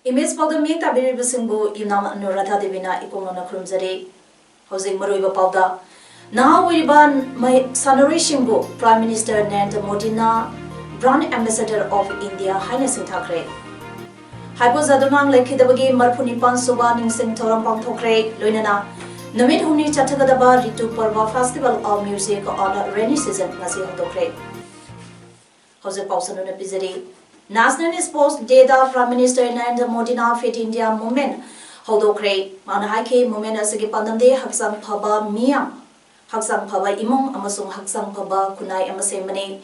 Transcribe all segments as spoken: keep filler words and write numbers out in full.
Image ꯄꯥꯎꯗꯝ ꯃꯤꯠꯌꯦꯡ ꯇꯥꯕꯤꯔꯤꯕꯁꯤꯡꯕꯨ ꯏꯅꯥꯝ ꯑꯅꯨꯔꯥꯙꯥ ꯗꯦꯕꯤꯅ ꯏꯀꯣꯛ ꯂꯥꯎꯅ ꯈꯨꯔꯨꯝꯖꯔꯤ꯫ ꯍꯧꯖꯤꯛ ꯃꯔꯨꯑꯣꯏꯕ ꯄꯥꯎꯗ, ꯅꯍꯥ ꯑꯣꯏꯔꯤꯕ ꯃꯍꯩ-, ꯁꯥꯟꯅꯔꯣꯏꯁꯤꯡꯕꯨ Prime Minister ꯅꯔꯦꯟꯗ꯭ꯔ ꯃꯣꯗꯤꯅ Brand Ambassador of India ꯍꯥꯏꯅ ꯁꯤꯡꯊꯥꯈ꯭ꯔꯦ꯫ ꯍꯥꯏꯄꯣ ꯖꯥꯗꯨꯉꯥꯡ ꯂꯩꯈꯤꯗꯕꯒꯤ ꯃꯔꯤꯐꯨ ꯅꯤꯄꯥꯟ ꯁꯨꯕ ꯅꯤꯡꯁꯤꯡ ꯊꯧꯔꯝ ꯄꯥꯡꯊꯣꯛꯈ꯭ꯔꯦ꯫ ꯂꯣꯏꯅꯅ ꯅꯨꯃꯤꯠ ꯍꯨꯝꯅꯤ ꯆꯠꯊꯒꯗꯕ ꯔꯤꯇꯨ ꯄꯔꯕ Festival of Music on Rainy Season ꯉꯁꯤ ꯍꯧꯗꯣꯛꯈ꯭ꯔꯦ꯫ ꯍꯧꯖꯤꯛ ꯄꯥꯎ ꯁꯟꯗꯣꯛꯅ ꯄꯤꯖꯔꯤ꯫ National Sports Day ꯗ Prime Minister ꯅꯔꯦꯟꯗ꯭ꯔ ꯃꯣꯗꯤꯅ Fit India Movement ꯍꯧꯗꯣꯛꯈ꯭ꯔꯦ꯫ ꯃꯥꯅ ꯍꯥꯏꯈꯤ, movement ꯑꯁꯤꯒꯤ ꯄꯥꯟꯗꯝꯗꯤ ꯍꯛꯆꯥꯡ ꯐꯕ ꯃꯤꯌꯥꯝ, ꯍꯛꯆꯥꯡ ꯐꯕ ꯏꯃꯨꯡ ꯑꯃꯁꯨꯡ ꯍꯛꯆꯥꯡ ꯐꯕ ꯈꯨꯟꯅꯥꯏ ꯑꯃ ꯁꯦꯝꯕꯅꯤ꯫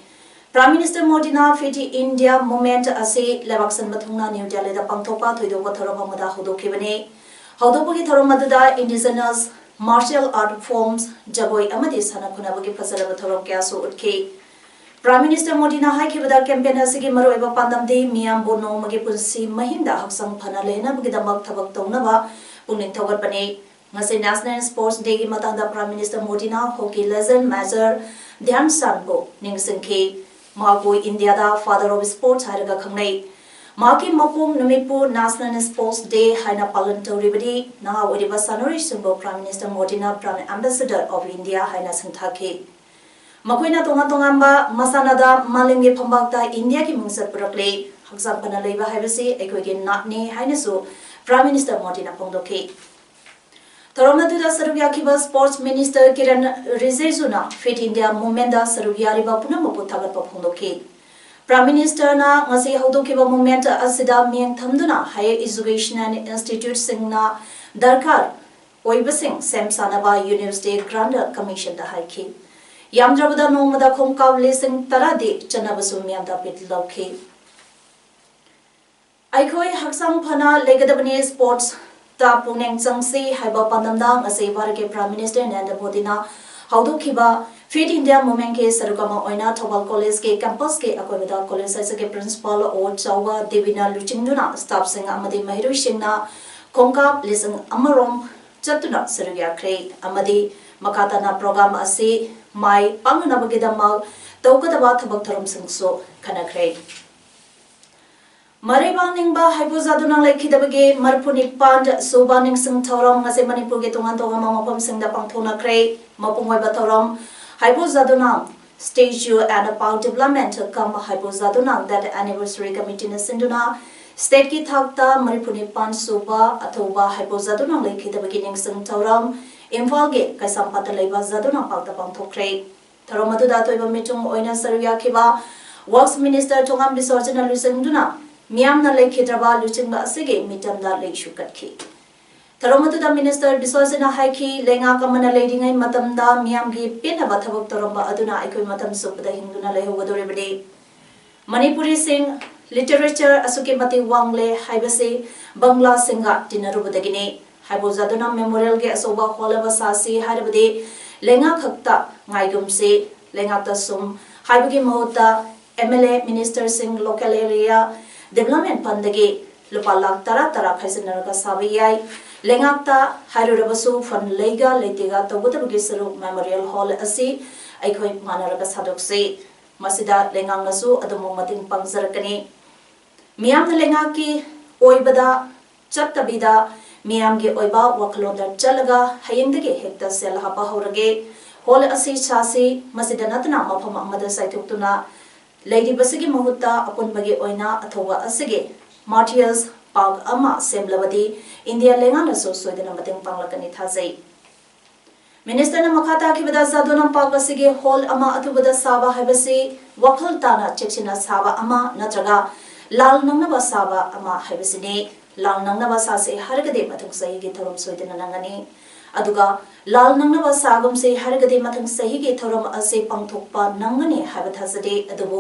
Prime Minister ꯃꯣꯗꯤꯅ Fit India Movement ꯑꯁꯤ ꯂꯩꯕꯥꯛ ꯁꯤꯟꯕ ꯊꯨꯡꯅ ꯅ꯭ꯌꯨ ꯗꯦꯜꯂꯤꯗ ꯄꯥꯡꯊꯣꯛꯄ ꯊꯣꯏꯗꯣꯛꯄ ꯊꯧꯔꯝ ꯑꯃꯗ ꯍꯧꯗꯣꯛꯈꯤꯕꯅꯤ꯫ ꯍꯧꯗꯣꯛꯄꯒꯤ ꯊꯧꯔꯝ ꯑꯗꯨꯗ indigenous martial art forms, ꯖꯒꯣꯏ ꯑꯃꯗꯤ ꯁꯥꯟꯅ ꯈꯣꯠꯅꯕꯒꯤ ꯐꯖꯔꯕ ꯊꯧꯔꯝ ꯀꯌꯥꯁꯨ ꯎꯠꯈꯤ꯫ Prime Minister ꯃꯣꯗꯤꯅ ꯍꯥꯏꯈꯤꯕꯗ, campaign ꯑꯁꯤꯒꯤ ꯃꯔꯨꯑꯣꯏꯕ ꯄꯥꯟꯗꯝꯗꯤ ꯃꯤꯌꯥꯝꯕꯨ ꯅꯣꯡꯃꯒꯤ ꯄꯨꯟꯁꯤ ꯃꯍꯤꯡꯗ ꯍꯛꯆꯥꯡ ꯐꯅ ꯂꯩꯅꯕꯒꯤꯗꯃꯛ ꯊꯕꯛ ꯇꯧꯅꯕ ꯄꯨꯛꯅꯤꯡ ꯊꯧꯒꯠꯄꯅꯤ꯫ ꯉꯁꯤ National Sports Day ꯒꯤ ꯃꯇꯥꯡꯗ Prime Minister ꯃꯣꯗꯤꯅ hockey legend Major ꯙ꯭ꯌꯥꯟ ꯆꯥꯟꯗꯕꯨ ꯅꯤꯡꯁꯤꯡꯈꯤ꯫ ꯃꯍꯥꯛꯄꯨ ꯏꯟꯗꯤꯌꯥꯗ Father of Sports ꯍꯥꯏꯔꯒ ꯈꯪꯅꯩ꯫ ꯃꯍꯥꯛꯀꯤ ꯃꯄꯣꯛ ꯅꯨꯃꯤꯠꯄꯨ National Sports Day ꯍꯥꯏꯅ ꯄꯥꯂꯟ ꯇꯧꯔꯤꯕꯗꯤ ꯅꯍꯥ ꯑꯣꯏꯔꯤꯕ ꯁꯥꯟꯅꯔꯣꯏꯁꯤꯡꯕꯨ Prime Minister ꯃꯣꯗꯤꯅ Brand Ambassador of India ꯍꯥꯏꯅ ꯁꯤꯡꯊꯥꯈꯤ꯫ ꯃꯈꯣꯏꯅ ꯇꯣꯉꯥꯟ ꯇꯣꯉꯥꯟꯕ ꯃꯁꯥꯟꯅꯗ ꯃꯥꯂꯦꯝꯒꯤ ꯐꯝꯕꯥꯛꯇ ꯏꯟꯗꯤꯌꯥꯒꯤ ꯃꯤꯡꯆꯠ ꯄꯨꯔꯛꯂꯦ꯫ ꯍꯛꯆꯥꯡ ꯐꯅ ꯂꯩꯕ ꯍꯥꯏꯕꯁꯤ ꯑꯩꯈꯣꯏꯒꯤ ꯅꯥꯠꯅꯤ ꯍꯥꯏꯅꯁꯨ Prime Minister ꯃꯣꯗꯤꯅ ꯐꯣꯡꯗꯣꯛꯈꯤ꯫ ꯊꯧꯔꯝ ꯑꯗꯨꯗ ꯁꯔꯨꯛ ꯌꯥꯈꯤꯕ Sports Minister Kiran ꯔꯤꯖꯤꯖꯨꯅ Fit India Movement ꯗ ꯁꯔꯨꯛ ꯌꯥꯔꯤꯕ ꯄꯨꯝꯅꯃꯛꯄꯨ ꯊꯥꯒꯠꯄ ꯐꯣꯡꯗꯣꯛꯈꯤ꯫ Prime Minister ꯅ ꯉꯁꯤ ꯍꯧꯗꯣꯛꯈꯤꯕ movement ꯑꯁꯤꯗ ꯃꯤꯠꯌꯦꯡ ꯊꯝꯗꯨꯅ higher educational institute ꯁꯤꯡꯅ ꯗꯔꯀꯥꯔ ꯑꯣꯏꯕꯁꯤꯡ ꯁꯦꯝ ꯁꯥꯅꯕ University Grant Commission ꯗ ꯍꯥꯏꯈꯤ꯫ ꯌꯥꯝꯗ꯭ꯔꯕꯗ ꯅꯣꯡꯃꯗ ꯈꯣꯡꯀꯥꯞ ꯂꯤꯁꯤꯡ ꯇꯔꯥꯗꯤ ꯆꯠꯅꯕꯁꯨ ꯃꯤꯌꯥꯝꯗ ꯑꯄꯤꯜ ꯇꯧꯈꯤ꯫ ꯑꯩꯈꯣꯏ ꯍꯛꯆꯥꯡ ꯐꯅ ꯂꯩꯒꯗꯕꯅꯤ, sports ꯇ ꯄꯨꯛꯅꯤꯡ ꯆꯪꯁꯤ ꯍꯥꯏꯕ ꯄꯥꯟꯗꯝꯗ ꯉꯁꯤ ꯚꯥꯔꯠꯀꯤ Prime Minister ꯅꯔꯦꯟꯗ꯭ꯔ ꯃꯣꯗꯤꯅ ꯍꯧꯗꯣꯛꯈꯤꯕ Fit India Movementꯀꯤ ꯁꯔꯨꯛ ꯑꯃ ꯑꯣꯏꯅ ꯊꯧꯕꯥꯜ Collegeꯀꯤ campusꯀꯤ ꯑꯀꯣꯏꯕꯗ college ꯑꯁꯤꯒꯤ principal ꯑꯣ ꯆꯥꯎꯕ ꯗꯦꯕꯤꯅ ꯂꯨꯆꯤꯡꯗꯨꯅ staffꯁꯤꯡ ꯑꯃꯗꯤ ꯃꯍꯩꯔꯣꯏꯁꯤꯡꯅ ꯈꯣꯡꯀꯥꯞ ꯂꯤꯁꯤꯡ ꯑꯃꯔꯣꯝ ꯆꯠꯇꯨꯅ ꯁꯔꯨꯛ ꯌꯥꯈ꯭ꯔꯦ ꯑꯃꯗꯤ ꯃꯈꯥ ꯇꯥꯅ program ꯑꯁꯤ ꯃꯥꯏ ꯄꯥꯛꯅꯅꯕꯒꯤꯗꯃꯛ ꯇꯧꯒꯗꯕ ꯊꯕꯛ ꯊꯧꯔꯝꯁꯤꯡꯁꯨ ꯈꯟꯅꯈ꯭ꯔꯦ꯫ ꯃꯔꯩꯕꯥꯛ ꯅꯤꯡꯕ ꯍꯩꯕꯨ ꯖꯥꯗꯨꯅꯥꯡ ꯂꯩꯈꯤꯗꯕꯒꯤ ꯃꯔꯤꯐꯨ ꯅꯤꯄꯥꯟ ꯁꯨꯕ ꯅꯤꯡꯁꯤꯡ ꯊꯧꯔꯝ ꯉꯁꯤ ꯃꯅꯤꯄꯨꯔꯒꯤ ꯇꯣꯉꯥꯟ ꯇꯣꯉꯥꯟꯕ ꯃꯐꯝꯁꯤꯡꯗ ꯄꯥꯡꯊꯣꯛꯅꯈ꯭ꯔꯦ꯫ ꯃꯄꯨꯡ ꯑꯣꯏꯕ ꯊꯧꯔꯝ ꯍꯩꯕꯨ ꯖꯥꯗꯨꯅꯥꯡ Statue and Park Development cum ꯍꯩꯕꯨ ꯖꯥꯗꯨꯅꯥꯡ Death Anniversary Committeeꯅ ꯁꯤꯟꯗꯨꯅ stateꯀꯤ ꯊꯥꯛꯇ ꯃꯔꯤꯐꯨ ꯅꯤꯄꯥꯟ ꯁꯨꯕ ꯑꯊꯧꯕ ꯍꯩꯕꯨ ꯖꯥꯗꯨꯅꯥꯡ ꯂꯩꯈꯤꯗꯕꯒꯤ ꯅꯤꯡꯁꯤꯡ ꯊꯧꯔꯝ ꯏꯝꯐꯥꯜꯒꯤ ꯀꯩꯁꯥꯝꯄꯥꯠꯇ ꯂꯩꯕ ꯖꯥꯗꯨꯅꯥꯡ Parkꯇ ꯄꯥꯡꯊꯣꯛꯈ꯭ꯔꯦ꯫ ꯊꯧꯔꯝ ꯑꯗꯨꯗ ꯑꯊꯣꯏꯕ ꯃꯤꯆꯨꯡ ꯑꯣꯏꯅ ꯁꯔꯨꯛ ꯌꯥꯈꯤꯕ Works Minister ꯊꯣꯉꯥꯝ ꯕꯤꯁ꯭ꯋꯔꯖꯤꯠꯅ ꯂꯨꯆꯤꯡꯗꯨꯅ ꯃꯤꯌꯥꯝꯅ ꯂꯩꯈꯤꯗ꯭ꯔꯕ ꯂꯨꯆꯤꯡꯕ ꯑꯁꯤꯒꯤ ꯃꯤꯇꯝꯗ ꯂꯩꯁꯨ ꯀꯠꯈꯤ꯫ ꯊꯧꯔꯝ ꯑꯗꯨꯗ Minister ꯕꯤꯁ꯭ꯋꯔꯖꯤꯠꯅ ꯍꯥꯏꯈꯤ, ꯂꯩꯉꯥꯛ ꯑꯃꯅ ꯂꯩꯔꯤꯉꯩ ꯃꯇꯝꯗ ꯃꯤꯌꯥꯝꯒꯤ ꯄꯦꯟꯅꯕ ꯊꯕꯛ ꯇꯧꯔꯝꯕ ꯑꯗꯨꯅ ꯑꯩꯈꯣꯏ ꯃꯇꯝ ꯆꯨꯞꯄꯗ ꯍꯤꯡꯗꯨꯅ ꯂꯩꯍꯧꯒꯗꯧꯔꯤꯕꯅꯤ꯫ ꯃꯅꯤꯄꯨꯔꯤꯁꯤꯡ literature ꯑꯁꯨꯛꯀꯤ ꯃꯇꯤꯛ ꯋꯥꯡꯂꯦ ꯍꯥꯏꯕꯁꯤ ꯕꯪꯒ꯭ꯂꯥꯁꯤꯡꯒ ꯇꯤꯟꯅꯔꯨꯕꯗꯒꯤꯅꯤ꯫ ꯍꯩꯕꯨ ꯖꯥꯗꯨꯅꯥꯡ Memorialꯒꯤ ꯑꯆꯧꯕ hall ꯑꯃ ꯁꯥꯁꯤ ꯍꯥꯏꯔꯕꯗꯤ ꯂꯩꯉꯥꯛ ꯈꯛꯇ ꯉꯥꯏꯒꯨꯝꯁꯤ, ꯂꯩꯉꯥꯛꯇ ꯁꯨꯝ ꯍꯥꯏꯕꯒꯤ ꯃꯍꯨꯠꯇ MLA, ministerꯁꯤꯡ, local area development fundꯗꯒꯤ ꯂꯨꯄꯥ ꯂꯥꯈ ꯇꯔꯥ ꯇꯔꯥ ꯈꯥꯏꯖꯤꯟꯅꯔꯒ ꯁꯥꯕ ꯌꯥꯏ꯫ ꯂꯩꯉꯥꯛꯇ ꯍꯥꯏꯔꯨꯔꯕꯁꯨ fund ꯂꯩꯒ ꯂꯩꯇꯦꯒ ꯇꯧꯒꯗꯕꯒꯤ ꯁꯔꯨꯛ Memorial Hall ꯑꯁꯤ ꯑꯩꯈꯣꯏ ꯃꯥꯟꯅꯔꯒ ꯁꯥꯗꯣꯛꯁꯤ꯫ ꯃꯁꯤꯗ ꯂꯩꯉꯥꯛꯅꯁꯨ ꯑꯗꯨꯃꯛ ꯃꯇꯦꯡ ꯄꯥꯡꯖꯔꯛꯀꯅꯤ꯫ ꯃꯤꯌꯥꯝꯅ ꯂꯩꯉꯥꯛꯀꯤ ꯑꯣꯏꯕꯗ ꯆꯠꯇꯕꯤꯗ ꯃꯤꯌꯥꯝꯒꯤ ꯑꯣꯏꯕ ꯋꯥꯈꯜꯂꯣꯟꯗ ꯆꯠꯂꯒ ꯍꯌꯦꯡꯗꯒꯤ ꯍꯦꯛꯇ ꯁꯦꯜ ꯍꯥꯞꯄ ꯍꯧꯔꯒꯦ, hall ꯑꯁꯤ ꯁꯥꯁꯤ, ꯃꯁꯤꯗ ꯅꯠꯇꯅ ꯃꯐꯝ ꯑꯃꯗ ꯆꯥꯏꯊꯣꯛꯇꯨꯅ ꯂꯩꯔꯤꯕꯁꯤꯒꯤ ꯃꯍꯨꯠꯇ ꯑꯄꯨꯟꯕꯒꯤ ꯑꯣꯏꯅ ꯑꯊꯧꯕ ꯑꯁꯤꯒꯤ Martyrs Park ꯑꯃ ꯁꯦꯝꯂꯕꯗꯤ ꯏꯟꯗꯤꯌꯥ ꯂꯩꯉꯥꯛꯅꯁꯨ ꯁꯣꯏꯗꯅ ꯃꯇꯦꯡ ꯄꯥꯡꯂꯛꯀꯅꯤ ꯊꯥꯖꯩ꯫ Ministerꯅ ꯃꯈꯥ ꯇꯥꯈꯤꯕꯗ ꯖꯥꯗꯨꯅꯥꯡ Park ꯑꯁꯤꯒꯤ hall ꯑꯃ ꯑꯊꯨꯕꯗ ꯁꯥꯕ ꯍꯥꯏꯕꯁꯤ ꯋꯥꯈꯜ ꯇꯥꯅ ꯆꯦꯛꯁꯤꯟꯅ ꯁꯥꯕ ꯑꯃ ꯅꯠꯇ꯭ꯔꯒ ꯂꯥꯜ ꯅꯪꯅꯕ ꯁꯥꯕ ꯑꯃ ꯍꯥꯏꯕꯁꯤꯅꯤ꯫ ꯂꯥꯜ ꯅꯪꯅꯕ ꯁꯥꯁꯦ ꯍꯥꯏꯔꯒꯗꯤ ꯃꯊꯪ ꯆꯍꯤꯒꯤ ꯊꯧꯔꯝ ꯁꯣꯏꯗꯅ ꯅꯪꯒꯅꯤ꯫ ꯑꯗꯨꯒ ꯂꯥꯜ ꯅꯪꯅꯕ ꯁꯥꯒꯨꯝꯁꯦ ꯍꯥꯏꯔꯒꯗꯤ ꯃꯊꯪ ꯆꯍꯤꯒꯤ ꯊꯧꯔꯝ ꯑꯁꯤ ꯄꯥꯡꯊꯣꯛꯄ ꯅꯪꯒꯅꯤ ꯍꯥꯏꯕ ꯊꯥꯖꯗꯦ꯫ ꯑꯗꯨꯕꯨ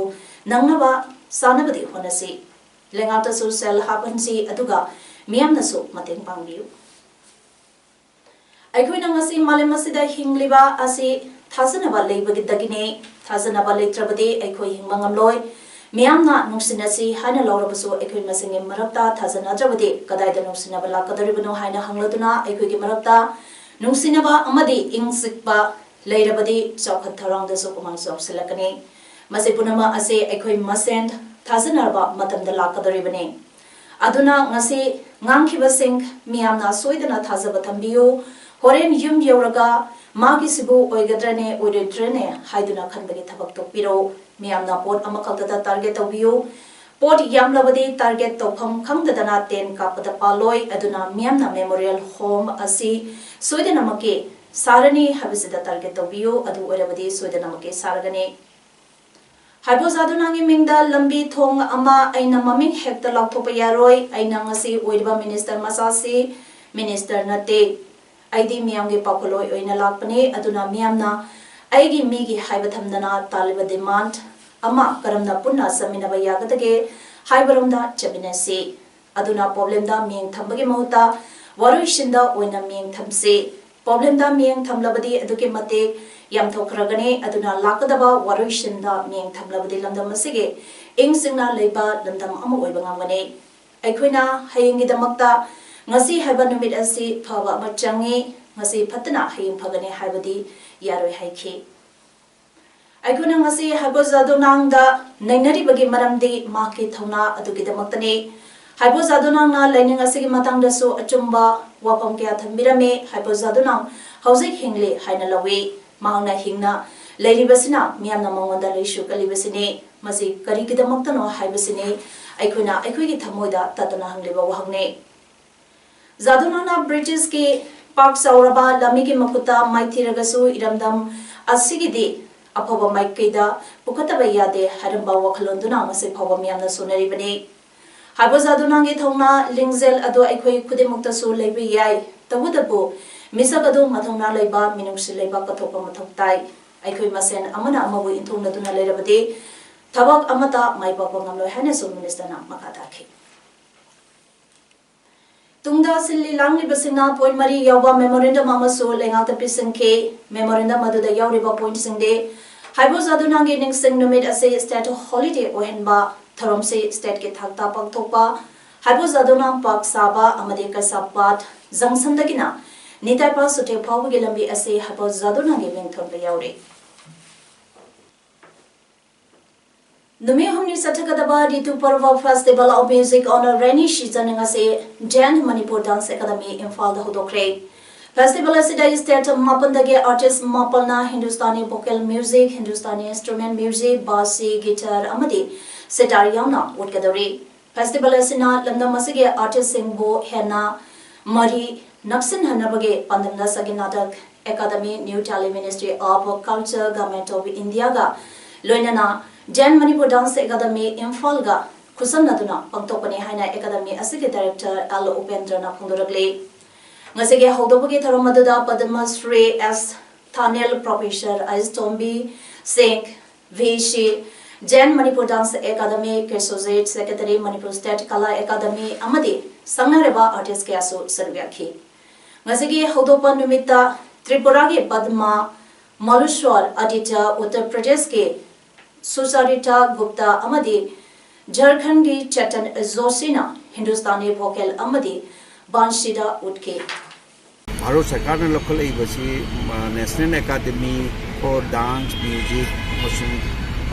ꯅꯪꯅꯕ ꯁꯥꯅꯕꯗꯤ ꯍꯣꯠꯅꯁꯤ꯫ ꯂꯩꯉꯥꯛꯇꯁꯨ ꯁꯦꯜ ꯍꯥꯞꯍꯟꯁꯤ, ꯑꯗꯨꯒ ꯃꯤꯌꯥꯝꯅꯁꯨ ꯃꯇꯦꯡ ꯄꯥꯡꯕꯤꯌꯨ꯫ ꯑꯩꯈꯣꯏꯅ ꯉꯁꯤ ꯃꯥꯂꯦꯝ ꯑꯁꯤꯗ ꯍꯤꯡꯂꯤꯕ ꯑꯁꯤ ꯊꯥꯖꯅꯕ ꯂꯩꯕꯗꯒꯤꯅꯤ꯫ ꯊꯥꯖꯅꯕ ꯂꯩꯇ꯭ꯔꯕꯗꯤ ꯑꯩꯈꯣꯏ ꯍꯤꯡꯕ ꯉꯝꯂꯣꯏ꯫ ꯃꯤꯌꯥꯝꯅ ꯅꯨꯡꯁꯤꯅꯁꯤ ꯍꯥꯏꯅ ꯂꯧꯔꯕꯁꯨ ꯑꯩꯈꯣꯏ ꯃꯁꯦꯟꯒꯤ ꯃꯔꯛꯇ ꯊꯥꯖꯅꯗ꯭ꯔꯕꯗꯤ ꯀꯗꯥꯏꯗ ꯅꯨꯡꯁꯤꯅꯕ ꯂꯥꯛꯀꯗꯧꯔꯤꯕꯅꯣ ꯍꯥꯏꯅ ꯍꯪꯂꯗꯨꯅ ꯑꯩꯈꯣꯏꯒꯤ ꯃꯔꯛꯇ ꯅꯨꯡꯁꯤꯅꯕ ꯑꯃꯗꯤ ꯏꯪ ꯆꯤꯛꯄ ꯂꯩꯔꯕꯗꯤ ꯆꯥꯎꯈꯠ ꯊꯧꯔꯥꯡꯗꯁꯨ ꯄꯨꯛꯃꯥꯡ ꯆꯥꯎꯁꯤꯜꯂꯛꯀꯅꯤ꯫ ꯃꯁꯤ ꯄꯨꯝꯅꯃꯛ ꯑꯁꯤ ꯑꯩꯈꯣꯏ ꯃꯁꯦꯟ ꯊꯥꯖꯅꯔꯕ ꯃꯇꯝꯗ ꯂꯥꯛꯀꯗꯧꯔꯤꯕꯅꯤ꯫ ꯑꯗꯨꯅ ꯉꯁꯤ ꯉꯥꯡꯈꯤꯕꯁꯤꯡ ꯃꯤꯌꯥꯝꯅ ꯁꯣꯏꯗꯅ ꯊꯥꯖꯕ ꯊꯝꯕꯤꯌꯨ꯫ ꯍꯣꯔꯦꯟ ꯌꯨꯝ ꯌꯧꯔꯒ ꯃꯥꯒꯤꯁꯤꯕꯨ ꯑꯣꯏꯒꯗ꯭ꯔꯅꯦ, ꯑꯣꯏꯔꯣꯏꯗ꯭ꯔꯅꯦ ꯍꯥꯏꯗꯨꯅ ꯈꯟꯕꯒꯤ ꯊꯕꯛ ꯇꯣꯛꯄꯤꯔꯣ꯫ ꯃꯤꯌꯥꯝꯅ ꯄꯣꯠ ꯑꯃꯈꯛꯇꯗ target ꯇꯧꯕꯤꯌꯨ꯫ ꯄꯣꯠ ꯌꯥꯝꯂꯕꯗꯤ target ꯇꯧꯐꯝ ꯈꯪꯗꯗꯅ ꯇꯦꯟ ꯀꯥꯞꯄꯗ ꯄꯥꯜꯂꯣꯏ꯫ ꯑꯗꯨꯅ ꯃꯤꯌꯥꯝꯅ memorial home ꯑꯁꯤ ꯁꯣꯏꯗꯅꯃꯛꯀꯤ ꯁꯥꯔꯅꯤ ꯍꯥꯏꯕꯁꯤꯗ target ꯇꯧꯕꯤꯌꯨ꯫ ꯑꯗꯨ ꯑꯣꯏꯔꯕꯗꯤ ꯁꯣꯏꯗꯅꯃꯛꯀꯤ ꯁꯥꯔꯒꯅꯤ꯫ ꯍꯥꯏꯕꯣ ꯖꯥꯗꯨꯅꯥꯡꯒꯤ ꯃꯤꯡꯗ ꯂꯝꯕꯤ ꯊꯣꯡ ꯑꯃ ꯑꯩꯅ ꯃꯃꯤꯡ ꯍꯦꯛꯇ ꯂꯥꯎꯊꯣꯛꯄ ꯌꯥꯔꯣꯏ꯫ ꯑꯩꯅ ꯉꯁꯤ ꯑꯣꯏꯔꯤꯕ minister ꯃꯆꯥꯁꯤ minister ꯅꯠꯇꯦ꯫ ꯑꯩꯗꯤ ꯃꯤꯌꯥꯝꯒꯤ ꯄꯥꯎꯈꯣꯜꯂꯣꯏ ꯑꯣꯏꯅ ꯂꯥꯛꯄꯅꯤ꯫ ꯑꯗꯨꯅ ꯃꯤꯌꯥꯝꯅ ꯑꯩꯒꯤ ꯃꯤꯒꯤ ꯍꯥꯏꯕ ꯊꯝꯗꯅ ꯇꯥꯜꯂꯤꯕ demand ꯑꯃ ꯀꯔꯝꯅ ꯄꯨꯟꯅ ꯆꯠꯃꯤꯟꯅꯕ ꯌꯥꯒꯗꯒꯦ ꯍꯥꯏꯕꯔꯣꯝꯗ ꯆꯠꯃꯤꯟꯅꯁꯤ꯫ ꯑꯗꯨꯅ problemꯗ ꯃꯤꯠꯌꯦꯡ ꯊꯝꯕꯒꯤ ꯃꯍꯨꯠꯇ ꯋꯥꯔꯣꯏꯁꯤꯟꯗ ꯑꯣꯏꯅ ꯃꯤꯠꯌꯦꯡ ꯊꯝꯁꯤ꯫ Problemꯗ ꯃꯤꯠꯌꯦꯡ ꯊꯝꯂꯕꯗꯤ ꯑꯗꯨꯛꯀꯤ ꯃꯇꯤꯛ ꯌꯥꯝꯊꯣꯛꯈ꯭ꯔꯒꯅꯤ꯫ ꯑꯗꯨꯅ ꯂꯥꯛꯀꯗꯕ ꯋꯥꯔꯣꯏꯁꯤꯟꯗ ꯃꯤꯠꯌꯦꯡ ꯊꯝꯂꯕꯗꯤ ꯂꯝꯗꯝ ꯑꯁꯤꯒꯤ ꯏꯪ ꯆꯤꯛꯅ ꯂꯩꯕ ꯂꯝꯗꯝ ꯑꯃ ꯑꯣꯏꯕ ꯉꯝꯒꯅꯤ꯫ ꯑꯩꯈꯣꯏꯅ ꯍꯌꯦꯡꯒꯤꯗꯃꯛꯇ ꯉꯁꯤ ꯍꯥꯏꯕ ꯅꯨꯃꯤꯠ ꯑꯁꯤ ꯐꯕ ꯑꯃ ꯆꯪꯉꯤ꯫ ꯉꯁꯤ ꯐꯠꯇꯅ ꯍꯌꯦꯡ ꯐꯒꯅꯤ ꯍꯥꯏꯕꯗꯤ ꯌꯥꯔꯣꯏ ꯍꯥꯏꯈꯤ꯫ ꯑꯩꯈꯣꯏꯅ ꯉꯁꯤ ꯍꯥꯏꯕꯣ ꯖꯥꯗꯨꯅꯥꯡꯗ ꯅꯩꯅꯔꯤꯕꯒꯤ ꯃꯔꯝꯗꯤ ꯃꯍꯥꯛꯀꯤ ꯊꯧꯅꯥ ꯑꯗꯨꯒꯤꯗꯃꯛꯇꯅꯤ꯫ ꯍꯥꯏꯕꯣ ꯖꯥꯗꯨꯅꯥꯡꯅ ꯂꯥꯏꯅꯤꯡ ꯑꯁꯤꯒꯤ ꯃꯇꯥꯡꯗꯁꯨ ꯑꯆꯨꯝꯕ ꯋꯥꯐꯝ ꯀꯌꯥ ꯊꯝꯕꯤꯔꯝꯃꯤ꯫ ꯍꯥꯏꯕꯣ ꯖꯥꯗꯨꯅꯥꯡ ꯍꯧꯖꯤꯛ ꯍꯤꯡꯂꯤ ꯍꯥꯏꯅ ꯂꯧꯏ꯫ ꯃꯍꯥꯛꯅ ꯍꯤꯡꯅ ꯂꯩꯔꯤꯕꯁꯤꯅ ꯃꯤꯌꯥꯝꯅ ꯃꯉꯣꯟꯗ ꯂꯩꯁꯨ ꯀꯜꯂꯤꯕꯁꯤꯅꯤ꯫ ꯃꯁꯤ ꯀꯔꯤꯒꯤꯗꯃꯛꯇꯅꯣ ꯍꯥꯏꯕꯁꯤꯅꯤ ꯑꯩꯈꯣꯏꯅ ꯑꯩꯈꯣꯏꯒꯤ ꯊꯃꯣꯏꯗ ꯇꯠꯇꯅ ꯍꯪꯂꯤꯕ ꯋꯥꯍꯪꯅꯤ꯫ ꯖꯥꯗꯨꯅꯥꯡꯅ Britishꯀꯤ ꯄꯥꯛ ꯆꯥꯎꯔꯕ ꯂꯥꯟꯃꯤꯒꯤ ꯃꯈꯨꯠꯇ ꯃꯥꯏꯊꯤꯔꯒꯁꯨ ꯏꯔꯝꯗꯝ ꯑꯁꯤꯒꯤꯗꯤ ꯑꯐꯕ ꯃꯥꯏꯀꯩꯗ ꯄꯨꯈꯠꯇꯕ ꯌꯥꯗꯦ ꯍꯥꯏꯔꯝꯕ ꯋꯥꯈꯜꯂꯣꯟꯗꯨꯅ ꯉꯁꯤ ꯐꯥꯎꯕ ꯃꯤꯌꯥꯝꯅ ꯁꯣꯟꯅꯔꯤꯕꯅꯤ꯫ ꯍꯥꯏꯕꯣ ꯖꯥꯗꯨꯅꯥꯡꯒꯤ ꯊꯧꯅꯥ ꯂꯤꯡꯖꯦꯜ ꯑꯗꯨ ꯑꯩꯈꯣꯏ ꯈꯨꯗꯤꯡꯃꯛꯇꯁꯨ ꯂꯩꯕ ꯌꯥꯏ꯫ ꯇꯧꯕꯇꯕꯨ ꯃꯤꯁꯛ ꯑꯗꯨ ꯃꯊꯧꯅꯥ ꯂꯩꯕ, ꯃꯤꯅꯨꯡꯁꯤ ꯂꯩꯕ ꯀꯠꯊꯣꯛꯄ ꯃꯊꯧ ꯇꯥꯏ꯫ ꯑꯩꯈꯣꯏ ꯃꯁꯦꯟ ꯑꯃꯅ ꯑꯃꯕꯨ ꯏꯟꯊꯣꯛꯅꯗꯨꯅ ꯂꯩꯔꯕꯗꯤ ꯊꯕꯛ ꯑꯃꯠꯇ ꯃꯥꯏ ꯄꯥꯛꯄ ꯉꯝꯂꯣꯏ ꯍꯥꯏꯅꯁꯨ minister ꯅ ꯃꯈꯥ ꯇꯥꯈꯤ꯫ ꯁꯤꯜꯂꯤ ꯂꯥꯡꯂꯤꯕꯁꯤꯡꯅ ꯄꯣꯏꯟ ꯃꯔꯤ ꯌꯥꯎꯕ ꯃꯦꯃꯣꯔꯦꯟꯗꯝ ꯑꯃꯁꯨ ꯂꯩꯉꯥꯛꯇ ꯄꯤꯁꯤꯟꯈꯤ꯫ ꯃꯦꯃꯣꯔꯦꯟꯗꯝ ꯑꯗꯨꯗ ꯌꯥꯎꯔꯤꯕ ꯄꯣꯏꯟꯠꯁꯤꯡꯗꯤ ꯍꯥꯏꯕꯣ ꯖꯥꯗꯨꯅꯥꯡꯒꯤ ꯅꯤꯡꯁꯤꯡ ꯅꯨꯃꯤꯠ ꯑꯁꯤ ꯁ꯭ꯇꯦꯠ ꯍꯣꯂꯤꯗꯦ ꯑꯣꯏꯍꯟꯕ, ꯊꯧꯔꯝꯁꯤ ꯁ꯭ꯇꯦꯠꯀꯤ ꯊꯥꯛꯇ ꯄꯥꯡꯊꯣꯛꯄ, ꯍꯥꯏꯕꯣ ꯖꯥꯗꯨꯅꯥꯡ ꯄꯥꯛ ꯁꯥꯕ ꯑꯃꯗꯤ ꯀꯩꯁꯥꯞꯄꯥꯠ ꯖꯪꯁꯟꯗꯒꯤꯅ ꯅꯤꯇꯥꯏꯄꯥ ꯁꯨꯇꯦ ꯐꯥꯎꯕꯒꯤ ꯂꯝꯕꯤ ꯑꯁꯤ ꯍꯥꯏꯕꯣ ꯖꯥꯗꯨꯅꯥꯡꯒꯤ ꯃꯤꯡꯊꯣꯟꯕ ꯌꯥꯎꯔꯤ꯫ ꯅꯨꯃꯤꯠ ꯍꯨꯝꯅꯤ ꯆꯠꯊꯒꯗꯕ ꯔꯤꯇꯨ ꯄꯔꯕ Festival of Music on a Rainy Season ꯉꯁꯤ ꯖꯦꯟ ꯃꯅꯤꯄꯨꯔ ꯗꯥꯟꯁ ꯑꯦꯀꯥꯗꯃꯤ ꯏꯝꯐꯥꯜꯗ ꯍꯧꯗꯣꯛꯈ꯭ꯔꯦ꯫ ꯐꯦꯁꯇꯤꯚꯦꯜ ꯑꯁꯤꯗ ꯁ꯭ꯇꯦꯠ ꯃꯥꯄꯟꯗꯒꯤ ꯑꯥꯔꯇꯤꯁ ꯃꯥꯄꯟꯅ Hindustani vocal music, Hindustani instrument music, ꯕꯥꯁꯤ, ꯒꯤꯇꯥꯔ ꯑꯃꯗꯤ ꯁꯤꯇꯥꯔ ꯌꯥꯎꯅ ꯎꯠꯀꯗꯧꯔꯤ꯫ ꯐꯦꯁꯇꯤꯚꯦꯜ ꯑꯁꯤꯅ ꯂꯝꯗꯝ ꯑꯁꯤꯒꯤ ꯑꯥꯔꯇꯤꯁꯁꯤꯡꯕꯨ ꯍꯦꯟꯅ ꯃꯔꯤ ꯅꯛꯁꯤꯟꯍꯟꯅꯕꯒꯤ ꯄꯥꯟꯗꯝꯗ ꯁꯒꯤꯟ Natak academy, new Delhi ministry of culture, government of ꯏꯟꯗꯤꯌꯥꯒ ꯂꯣꯏꯅꯅ ꯖꯦꯟ ꯃꯅꯤꯄꯨꯔ ꯗꯥꯟꯁ ꯑꯦꯀꯥꯗꯃꯤ ꯏꯝꯐꯥꯜꯒ ꯈꯨꯠꯁꯝꯅꯗꯨꯅ ꯄꯥꯡꯊꯣꯛꯄꯅꯤ ꯍꯥꯏꯅ ꯑꯦꯀꯥꯗꯃꯤ ꯑꯁꯤꯒꯤ ꯗꯥꯏꯔꯦꯛꯇꯔ ꯑꯦꯜ ꯎꯄꯦꯟꯗ꯭ꯔꯅ ꯐꯣꯡꯗꯣꯔꯛꯂꯤ꯫ ꯉꯁꯤꯒꯤ ꯍꯧꯗꯣꯛꯄꯒꯤ ꯊꯧꯔꯝ ꯑꯗꯨꯗ ꯄꯗꯃ ꯁ꯭ꯔꯤ ꯑꯦꯁ ꯊꯥꯅꯦꯜ, ꯄ꯭ꯔꯣꯐꯦꯁꯔ ꯑꯩꯁ Tombi Singh, V C, J N Manipur dance academy, Kesojit secretary, Manipur state Kala academy ꯑꯃꯗꯤ ꯁꯛꯅꯔꯕ ꯑꯥꯔꯇꯤꯁ ꯀꯌꯥꯁꯨ ꯁꯔꯨꯛ ꯌꯥꯈꯤ꯫ ꯉꯁꯤꯒꯤ ꯍꯧꯗꯣꯛꯄ ꯅꯨꯃꯤꯠꯇ ꯇ꯭ꯔꯤꯄꯨꯔꯥꯒꯤ ꯄꯗꯃ, ꯃꯂꯨꯁ꯭ꯋꯔ ꯑꯗꯤꯇ꯭ꯌ, ꯎꯠꯇꯔ ꯄ꯭ꯔꯗꯦꯁꯀꯤ ꯁꯨꯆꯥꯔꯤꯇꯥ ꯒꯨꯞꯇꯥ ꯑꯃꯗꯤ ꯖꯔꯈꯟꯒꯤ ꯆꯦꯇꯟ ꯖꯣꯁꯤꯅ ꯍꯤꯟꯗꯨꯁꯇꯥꯅꯤ ꯚꯣꯀꯦꯜ ꯑꯃꯗꯤ ꯕꯥꯟꯁꯤꯗ ꯎꯠꯈꯤ꯫ ꯚꯥꯔꯠ ꯁꯔꯀꯥꯔꯅ ꯂꯧꯈꯠꯂꯛꯏꯕꯁꯤ, ꯃ, National Academy for Dance, Music ꯑꯃꯁꯨꯡ,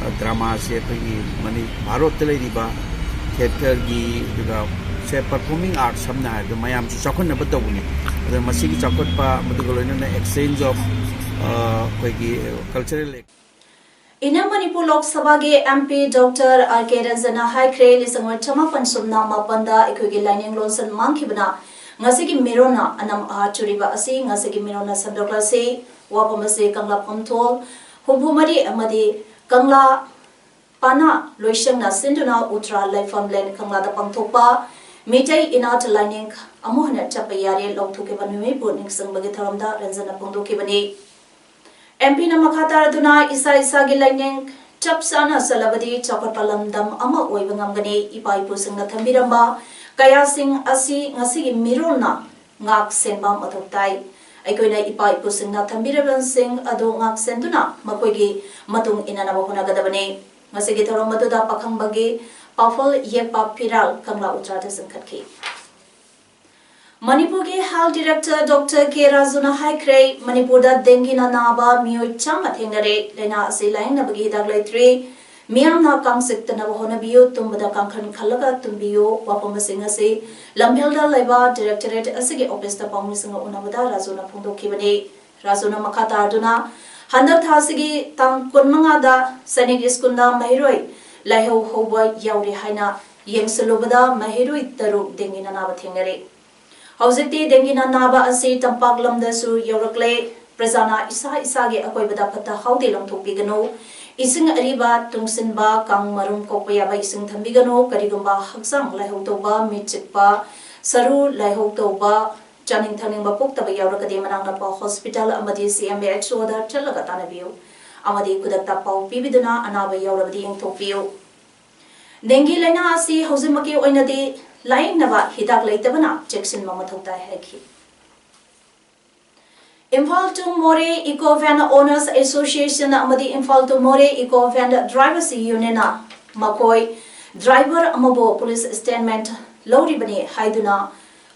ꯑ, Dramaꯁꯦ ꯑꯩꯈꯣꯏꯒꯤ ꯃꯅꯤ-, ꯚꯥꯔꯠꯇ ꯂꯩꯔꯤꯕ ꯊꯤꯌꯦꯇꯔꯒꯤ, ꯑꯗꯨꯒ ꯁꯦ performing arts ꯁꯝꯅ ꯍꯥꯏꯔꯕꯗ ꯃꯌꯥꯝꯁꯨ ꯆꯥꯎꯈꯠꯅꯕ ꯇꯧꯕꯅꯤ꯫ ꯑꯗꯨꯅ ꯃꯁꯤꯒꯤ ꯆꯥꯎꯈꯠꯄ, ꯃꯗꯨꯒ ꯂꯣꯏꯅꯅ exchange of, ꯑ, ꯑꯩꯈꯣꯏꯒꯤ cultural Inner ꯃꯅꯤꯄꯨꯔ ꯂꯣꯛ ꯁꯚꯥꯒꯤ ꯑꯦꯝ ꯄꯤ ꯗꯣꯛꯇꯔ ꯑꯥꯔ ꯀꯦ ꯔꯟꯖꯟꯅ ꯍꯥꯏꯈ꯭ꯔꯦ, ꯂꯤꯁꯤꯡ ꯑꯃ ꯆꯃꯥꯄꯟ ꯁꯨꯞꯅ ꯃꯥꯄꯟꯗ ꯑꯩꯈꯣꯏꯒꯤ ꯂꯥꯏꯅꯤꯡ ꯂꯣꯟꯁꯟ ꯃꯥꯡꯈꯤꯕꯅ ꯉꯁꯤꯒꯤ ꯃꯤꯔꯣꯟꯅ ꯑꯅꯝ ꯑꯍꯥ ꯆꯨꯔꯤꯕ ꯑꯁꯤ ꯉꯁꯤꯒꯤ ꯃꯤꯔꯣꯟꯅ ꯁꯟꯗꯣꯛꯂꯁꯤ꯫ ꯋꯥꯐꯝ ꯑꯁꯤ ꯀꯪꯂꯥ ꯐꯝꯊꯣꯜ ꯍꯨꯝꯐꯨ ꯃꯔꯤ ꯑꯃꯗꯤ ꯀꯪꯂꯥ ꯄꯥꯅꯥ ꯂꯣꯏꯁꯪꯅ ꯁꯤꯟꯗꯨꯅ ꯎꯇ꯭ꯔꯥ ꯂꯩꯐꯝꯂꯦꯟ ꯀꯪꯂꯥꯗ ꯄꯥꯡꯊꯣꯛꯄ ꯃꯤꯇꯩ ꯏꯅꯥꯠ ꯂꯥꯏꯅꯤꯡ ꯑꯃꯨꯛ ꯍꯟꯅ ꯆꯠꯄ ꯌꯥꯔꯦ ꯂꯧꯊꯣꯛꯈꯤꯕ ꯅꯨꯃꯤꯠꯄꯨ ꯅꯤꯡꯁꯤꯡꯕꯒꯤ ꯊꯧꯔꯝꯗ ꯔꯟꯖꯟꯅ ꯐꯣꯡꯗꯣꯛꯈꯤꯕꯅꯤ꯫ ꯑꯦꯝ ꯄꯤꯅ ꯃꯈꯥ ꯇꯥꯔꯗꯨꯅ ꯏꯁꯥ ꯏꯁꯥꯒꯤ ꯂꯥꯏꯅꯤꯡ ꯆꯞ ꯆꯥꯅ ꯆꯠꯂꯕꯗꯤ ꯆꯥꯎꯈꯠꯄ ꯂꯝꯗꯝ ꯑꯃ ꯑꯣꯏꯕ ꯉꯝꯒꯅꯤ꯫ ꯏꯄꯥ ꯏꯄꯨꯁꯤꯡꯅ ꯊꯝꯕꯤꯔꯝꯕ ꯀꯌꯥꯁꯤꯡ ꯑꯁꯤ ꯉꯁꯤꯒꯤ ꯃꯤꯔꯣꯜꯅ ꯉꯥꯛ ꯁꯦꯟꯕ ꯃꯊꯧ ꯇꯥꯏ꯫ ꯑꯩꯈꯣꯏꯅ ꯏꯄꯥ ꯏꯄꯨꯁꯤꯡꯅ ꯊꯝꯕꯤꯔꯕꯁꯤꯡ ꯑꯗꯨ ꯉꯥꯛ ꯁꯦꯟꯗꯨꯅ ꯃꯈꯣꯏꯒꯤ ꯃꯇꯨꯡ ꯏꯟꯅꯅꯕ ꯍꯣꯠꯅꯒꯗꯕꯅꯤ꯫ ꯉꯁꯤꯒꯤ ꯊꯧꯔꯝ ꯑꯗꯨꯗ ꯄꯥꯈꯪꯕꯒꯤ ꯄꯥꯎꯐꯜ ꯌꯦꯛꯄ ꯐꯤꯔꯥꯜ ꯀꯪꯂꯥ ꯎꯖꯥꯗ ꯆꯤꯡꯈꯠꯈꯤ꯫ ꯃꯅꯤꯄꯨꯔꯒꯤ Health Director Doctor K ꯔꯥꯖꯨꯅ ꯍꯥꯏꯈ꯭ꯔꯦ, ꯃꯅꯤꯄꯨꯔꯗ ꯗꯦꯡꯒꯤꯅ ꯅꯥꯕ ꯃꯤꯑꯣꯏ ꯆꯥꯝꯃ ꯊꯦꯡꯅꯔꯦ꯫ ꯂꯥꯏꯅꯥ ꯑꯁꯤ ꯂꯥꯌꯦꯡꯅꯕꯒꯤ ꯍꯤꯗꯥꯛ ꯂꯩꯇ꯭ꯔꯤ꯫ ꯃꯤꯌꯥꯝꯅ ꯀꯥꯡ ꯆꯤꯛꯇꯅꯕ ꯍꯣꯠꯅꯕꯤꯌꯨ, ꯇꯨꯝꯕꯗ ꯀꯥꯡꯈꯟ ꯈꯜꯂꯒ ꯇꯨꯝꯕꯤꯌꯨ꯫ ꯋꯥꯐꯝꯁꯤꯡ ꯑꯁꯤ ꯂꯝꯐꯦꯜꯗ ꯂꯩꯕ Directorate ꯑꯁꯤꯒꯤ officeꯇ ꯄꯥꯎꯃꯤꯁꯤꯡꯒ ꯎꯅꯕꯗ ꯔꯥꯖꯨꯅ ꯐꯣꯡꯗꯣꯛꯈꯤꯕꯅꯤ꯫ ꯔꯥꯖꯨꯅ ꯃꯈꯥ ꯇꯥꯗꯨꯅ, ꯍꯟꯗꯛ ꯊꯥꯁꯤꯒꯤ ꯇꯥꯡ ꯀꯨꯟꯃꯉꯥꯗ ꯁꯥꯏꯅꯤꯛ ꯁ꯭ꯀꯨꯜꯗ ꯃꯍꯩꯔꯣꯏ ꯂꯥꯏꯍꯧ ꯍꯧꯕ ꯌꯥꯎꯔꯦ ꯍꯥꯏꯅ ꯌꯦꯡꯁꯤꯜꯂꯨꯕꯗ ꯃꯍꯩꯔꯣꯏ ꯇꯔꯨꯛ ꯗꯦꯡꯒꯤꯅ ꯅꯥꯕ ꯊꯦꯡꯅꯔꯦ꯫ ꯍꯧꯖꯤꯛꯇꯤ ꯗꯦꯡꯒꯤꯅ ꯅꯥꯕ ꯑꯁꯤ ꯇꯝꯄꯥꯛ ꯂꯝꯗꯁꯨ ꯌꯧꯔꯛꯂꯦ꯫ ꯄ꯭ꯔꯖꯥꯅ ꯏꯁꯥ ꯏꯁꯥꯒꯤ ꯑꯀꯣꯏꯕꯗ ꯐꯠꯇ ꯍꯥꯎꯗꯤ ꯂꯪꯊꯣꯛꯄꯤꯒꯅꯨ꯫ ꯏꯁꯤꯡ ꯑꯔꯤꯕ ꯇꯨꯡꯁꯤꯟꯕ, ꯀꯥꯡ ꯃꯔꯨꯝ ꯀꯣꯛꯄ ꯌꯥꯕ ꯏꯁꯤꯡ ꯊꯝꯕꯤꯒꯅꯨ꯫ ꯀꯔꯤꯒꯨꯝꯕ ꯍꯛꯆꯥꯡ ꯂꯥꯏꯍꯧ ꯇꯧꯕ, ꯃꯤꯠ ꯆꯤꯛꯄ, ꯁꯔꯨ ꯂꯥꯏꯍꯧ ꯇꯧꯕ, ꯆꯥꯅꯤꯡ ꯊꯛꯅꯤꯡꯕ ꯄꯣꯛꯇꯕ ꯌꯥꯎꯔꯒꯗꯤ ꯃꯅꯥꯛ ꯅꯛꯄ hospital ꯑꯃꯗꯤ C M H Oꯗ ꯆꯠꯂꯒ ꯇꯥꯟꯅꯕꯤꯌꯨ ꯑꯃꯗꯤ ꯈꯨꯗꯛꯇ ꯄꯥꯎ ꯄꯤꯕꯤꯗꯨꯅ ꯑꯅꯥꯕ ꯌꯥꯎꯔꯕꯗꯤ ꯌꯦꯡꯊꯣꯛꯄꯤꯌꯨ꯫ ꯗꯦꯡꯒꯤ ꯂꯥꯏꯅꯥ ꯑꯁꯤ ꯍꯧꯖꯤꯛꯃꯛꯀꯤ ꯑꯣꯏꯅꯗꯤ ꯂꯥꯌꯦꯡꯅꯕ ꯍꯤꯗꯥꯛ ꯂꯩꯇꯕꯅ ꯆꯦꯛꯁꯤꯟꯕ ꯃꯊꯧ ꯇꯥꯏ ꯍꯥꯏꯈꯤ꯫ Imphal to Moreh Eco Van Owners Association ꯑꯃꯗꯤ Imphal to Moreh Eco Van Drivers Unionꯅ ꯃꯈꯣꯏ driver ꯑꯃꯕꯨ police statement ꯂꯧꯔꯤꯕꯅꯤ ꯍꯥꯏꯗꯨꯅ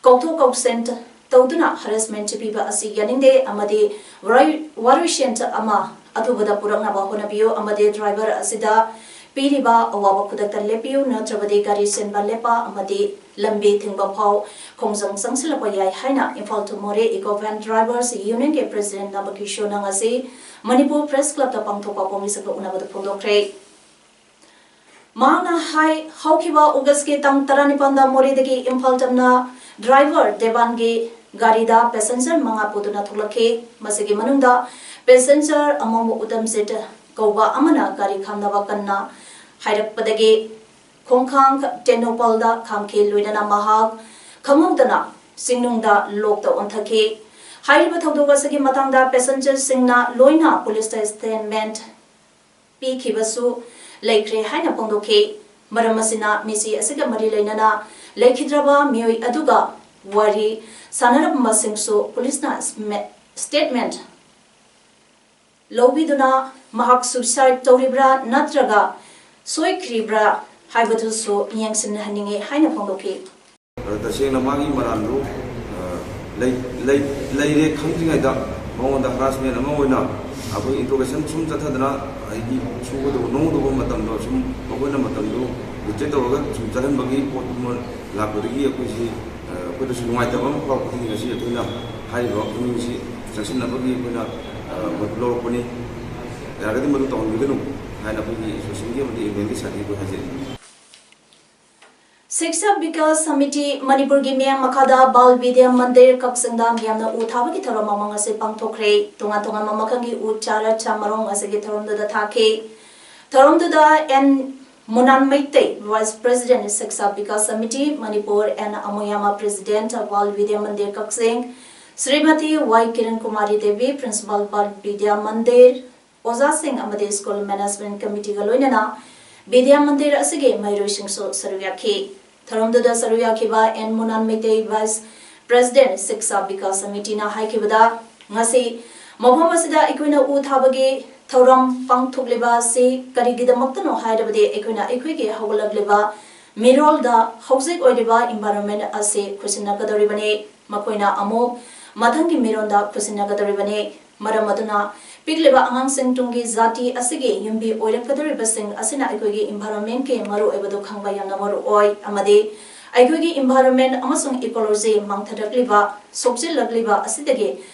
ꯀꯧꯊꯣꯛ ꯀꯧꯁꯤꯟ ꯇꯧꯗꯨꯅ harassment ꯄꯤꯕ ꯑꯁꯤ ꯌꯥꯅꯤꯡꯗꯦ ꯑꯃꯗꯤ ꯋꯥꯔꯣꯏ-, ꯋꯥꯔꯣꯏꯁꯤꯟ ꯑꯃ ꯑꯊꯨꯕꯗ ꯄꯨꯔꯛꯅꯕ ꯍꯣꯠꯅꯕꯤꯌꯨ ꯑꯃꯗꯤ driver ꯑꯁꯤꯗ ꯄꯤꯔꯤꯕ ꯑꯋꯥꯕ ꯈꯨꯗꯛꯇ ꯂꯦꯞꯄꯤꯌꯨ, ꯅꯠꯇ꯭ꯔꯕꯗꯤ ꯒꯥꯔꯤ ꯆꯦꯟꯕ ꯂꯦꯞꯄ ꯑꯃꯗꯤ ꯂꯝꯕꯤ ꯊꯤꯡꯕ ꯐꯥꯎ ꯈꯣꯡꯖꯪ ꯆꯪꯁꯤꯜꯂꯛꯄ ꯌꯥꯏ ꯍꯥꯏꯅ Imphal to Moreh Eco Van Drivers Unionꯒꯤ President ꯅꯕꯀꯤꯁꯣꯔꯅ ꯉꯁꯤ ꯃꯅꯤꯄꯨꯔ Press Clubꯇ ꯄꯥꯡꯊꯣꯛꯄ ꯄꯥꯎꯃꯤꯁꯤꯡꯒ ꯎꯅꯕꯗ ꯐꯣꯡꯗꯣꯛꯈ꯭ꯔꯦ꯫ ꯃꯍꯥꯛꯅ ꯍꯥꯏ, ꯍꯧꯈꯤꯕ Augustꯀꯤ ꯇꯥꯡ ꯇꯔꯥꯅꯤꯄꯥꯟꯗ ꯃꯣꯔꯦꯗꯒꯤ ꯏꯝꯐꯥꯜ ꯇꯝꯅ driver ꯗꯦꯕꯥꯟꯒꯤ ꯒꯥꯔꯤꯗ passenger ꯃꯉꯥ ꯄꯨꯗꯨꯅ ꯊꯣꯛꯂꯛꯈꯤ꯫ ꯃꯁꯤꯒꯤ ꯃꯅꯨꯡꯗ passenger ꯑꯃꯣꯝꯕ ꯎꯇꯝꯖꯤꯠ ꯀꯧꯕ ꯑꯃꯅ ꯒꯥꯔꯤ ꯈꯥꯝꯅꯕ ꯀꯟꯅ ꯍꯥꯏꯔꯛꯄꯗꯒꯤ ꯈꯣꯡꯈꯥꯡ ꯇꯦꯡꯅꯧꯄꯜꯗ ꯈꯥꯝꯈꯤ꯫ ꯂꯣꯏꯅꯅ ꯃꯍꯥꯛ ꯈꯪꯍꯧꯗꯅ ꯆꯤꯡꯅꯨꯡꯗ ꯂꯣꯛꯇ ꯑꯣꯟꯊꯈꯤ꯫ ꯍꯥꯏꯔꯤꯕ ꯊꯧꯗꯣꯛ ꯑꯁꯤꯒꯤ ꯃꯇꯥꯡꯗ passengerꯁꯤꯡꯅ ꯂꯣꯏꯅ policeꯇ statement ꯄꯤꯈꯤꯕꯁꯨ ꯂꯩꯈ꯭ꯔꯦ ꯍꯥꯏꯅ ꯐꯣꯡꯗꯣꯛꯈꯤ꯫ ꯃꯔꯝ ꯑꯁꯤꯅ ꯃꯤꯁꯤ ꯑꯁꯤꯒ ꯃꯔꯤ ꯂꯩꯅꯅ ꯂꯩꯈꯤꯗ꯭ꯔꯕ ꯃꯤꯑꯣꯏ ꯑꯗꯨꯒ ꯋꯥꯔꯤ ꯁꯥꯟꯅꯔꯝꯕꯁꯤꯡꯁꯨ ꯄꯨꯂꯤꯁꯅ ꯁ꯭ꯃꯦ-, ꯁ꯭ꯇꯦꯠꯃꯦꯟꯠ ꯂꯧꯕꯤꯗꯨꯅ ꯃꯍꯥꯛ ꯁꯨꯏꯁꯥꯏꯗ ꯇꯧꯔꯤꯕ꯭ꯔꯥ ꯅꯠꯇ꯭ꯔꯒ ꯁꯣꯏꯈ꯭ꯔꯤꯕ꯭ꯔꯥ ꯍꯥꯏꯕꯗꯨꯁꯨ ꯌꯦꯡꯁꯤꯟꯍꯟꯅꯤꯡꯉꯤ ꯍꯥꯏꯅ ꯐꯣꯡꯗꯣꯛꯈꯤ꯫ ꯑꯗꯣ ꯇꯁꯦꯡꯅ ꯃꯥꯒꯤ ꯃꯔꯥꯜꯗꯨ, ꯑ, ꯂꯩ-, ꯂꯩ-, ꯂꯩꯔꯦ ꯈꯪꯗ꯭ꯔꯤꯉꯩꯗ ꯃꯉꯣꯟꯗ ꯍꯔꯥꯁꯃꯦꯟ ꯑꯃ ꯑꯣꯏꯅ ꯑꯩꯈꯣꯏ ꯏꯟꯇ꯭ꯔꯣꯒꯦꯁꯟ ꯁꯨꯝ ꯆꯠꯊꯗꯅ, ꯍꯥꯏꯗꯤ ꯁꯨꯒꯗꯧꯕ ꯅꯣꯝꯒꯗꯧꯕ ꯃꯇꯝꯗꯣ ꯁꯨꯝ ꯃꯈꯣꯏꯅ ꯃꯇꯝꯗꯨ ꯗꯤꯛꯇꯦꯠ ꯇꯧꯔꯒ ꯁꯨꯝ ꯆꯠꯍꯟꯕꯒꯤ ꯄꯣꯠꯇꯨꯃ ꯂꯥꯛꯄꯗꯒꯤ ꯑꯩꯈꯣꯏꯁꯤ, ꯑ, ꯑꯩꯈꯣꯏꯗꯁꯨ ꯅꯨꯡꯉꯥꯏꯇꯕ ꯑꯃ ꯐꯥꯎꯔꯛꯄꯗꯒꯤ ꯉꯁꯤ ꯑꯩꯈꯣꯏꯅ ꯍꯥꯏꯔꯤꯕ ꯄꯨꯛꯅꯤꯡꯁꯤ ꯆꯪꯁꯤꯟꯅꯕꯒꯤ ꯑꯩꯈꯣꯏꯅ, ꯑ, ꯃꯗꯨ ꯂꯧꯔꯛꯄꯅꯤ꯫ ꯌꯥꯔꯒꯗꯤ ꯃꯗꯨ ꯇꯧꯍꯟꯕꯤꯒꯅꯨ ꯍꯥꯏꯅ ꯑꯩꯈꯣꯏꯒꯤ ꯑꯦꯁꯣꯁꯤꯌꯦꯁꯟꯒꯤ ꯑꯃꯗꯤ ꯏꯚꯦꯟꯒꯤ ꯁꯥꯏꯠꯇꯒꯤ ꯑꯩꯈꯣꯏ ꯍꯥꯏꯖꯔꯤ꯫ ꯁꯤꯛꯁꯥ ꯕꯤꯀꯥꯁ ꯁꯃꯤꯇꯤ ꯃꯅꯤꯄꯨꯔꯒꯤ ꯃꯤꯌꯥꯝ ꯃꯈꯥꯗ ꯕꯥꯜ ꯕꯤꯗ꯭ꯌꯥ ꯃꯟꯗꯤꯔ ꯀꯛꯆꯤꯡꯗ ꯃꯤꯌꯥꯝꯅ ꯎ ꯊꯥꯕꯒꯤ ꯊꯧꯔꯝ ꯑꯃ ꯉꯁꯤ ꯄꯥꯡꯊꯣꯛꯈ꯭ꯔꯦ꯫ ꯇꯣꯉꯥꯟ ꯇꯣꯉꯥꯟꯕ ꯃꯈꯜꯒꯤ ꯎ ꯆꯥꯔꯥ ꯆꯥꯃꯔꯣꯝ ꯉꯁꯤꯒꯤ ꯊꯧꯔꯝꯗꯨꯗ ꯊꯥꯈꯤ꯫ ꯊꯧꯔꯝꯗꯨꯗ N Munan Meitei, vice president, Shiksha Bikas Samiti Manipur, N Amuyama, president, Bal Bidya Mandir Kakching, Shrimati Y Kiran Kumari Devi, principal, Bal Bidya Mandir, ꯑꯣꯖꯥꯁꯤꯡ ꯑꯃꯗꯤ ꯁ꯭ꯀꯨꯜ ꯃꯦꯅꯦꯖꯃꯦꯟꯠ ꯀꯃꯤꯇꯤꯒ ꯂꯣꯏꯅꯅ ꯕꯤꯗ꯭ꯌꯥ ꯃꯟꯗꯤꯔ ꯑꯁꯤꯒꯤ ꯃꯍꯩꯔꯣꯏꯁꯤꯡꯁꯨ ꯁꯔꯨꯛ ꯌꯥꯈꯤ꯫ ꯊꯧꯔꯝꯗꯨꯗ ꯁꯔꯨꯛ ꯌꯥꯈꯤꯕ and Munan Meitei, vice president, Shiksha Vikas ꯁꯃꯤꯇꯤꯅ ꯍꯥꯏꯈꯤꯕꯗ, ꯉꯁꯤ ꯃꯐꯝ ꯑꯁꯤꯗ ꯑꯩꯈꯣꯏꯅ ꯎ ꯊꯥꯕꯒꯤ ꯊꯧꯔꯝ ꯄꯥꯡꯊꯣꯛꯂꯤꯕ ꯑꯁꯤ ꯀꯔꯤꯒꯤꯗꯃꯛꯇꯅꯣ ꯍꯥꯏꯔꯕꯗꯤ, ꯑꯩꯈꯣꯏꯅ ꯑꯩꯈꯣꯏꯒꯤ ꯍꯧꯒꯠꯂꯛꯂꯤꯕ ꯃꯤꯔꯣꯜꯗ ꯍꯧꯖꯤꯛ ꯑꯣꯏꯔꯤꯕ ꯏꯟꯚꯥꯏꯔꯣꯟꯃꯦꯟꯠ ꯑꯁꯤ ꯈꯨꯠꯁꯤꯟꯅꯒꯗꯧꯔꯤꯕꯅꯤ꯫ ꯃꯈꯣꯏꯅ ꯑꯃꯨꯛ ꯃꯊꯪꯒꯤ ꯃꯤꯔꯣꯟꯗ ꯈꯨꯠꯁꯤꯟꯅꯒꯗꯧꯔꯤꯕꯅꯤ꯫ ꯃꯔꯝ ꯑꯗꯨꯅ ꯄꯤꯛꯂꯤꯕ ꯑꯉꯥꯡꯁꯤꯡ ꯇꯨꯡꯒꯤ ꯖꯥꯇꯤ ꯑꯁꯤꯒꯤ ꯌꯨꯝꯕꯤ ꯑꯣꯏꯔꯛꯀꯗꯧꯔꯤꯕꯁꯤꯡ ꯑꯁꯤꯅ ꯑꯩꯈꯣꯏꯒꯤ ꯏꯟꯚꯥꯏꯔꯣꯟꯃꯦꯟꯠꯀꯤ ꯃꯔꯨꯑꯣꯏꯕꯗꯨ ꯈꯪꯕ ꯌꯥꯝꯅ ꯃꯔꯨ ꯑꯣꯏ, ꯑꯃꯗꯤ ꯑꯩꯈꯣꯏꯒꯤ ꯏꯟꯚꯥꯏꯔꯣꯟꯃꯦꯟꯠ ꯑꯃꯁꯨꯡ ꯏꯀꯣꯂꯣꯖꯤ ꯃꯥꯡꯊꯔꯛꯂꯤꯕ, ꯁꯣꯛꯆꯤꯜꯂꯛꯂꯤꯕ ꯑꯁꯤꯗꯒꯤ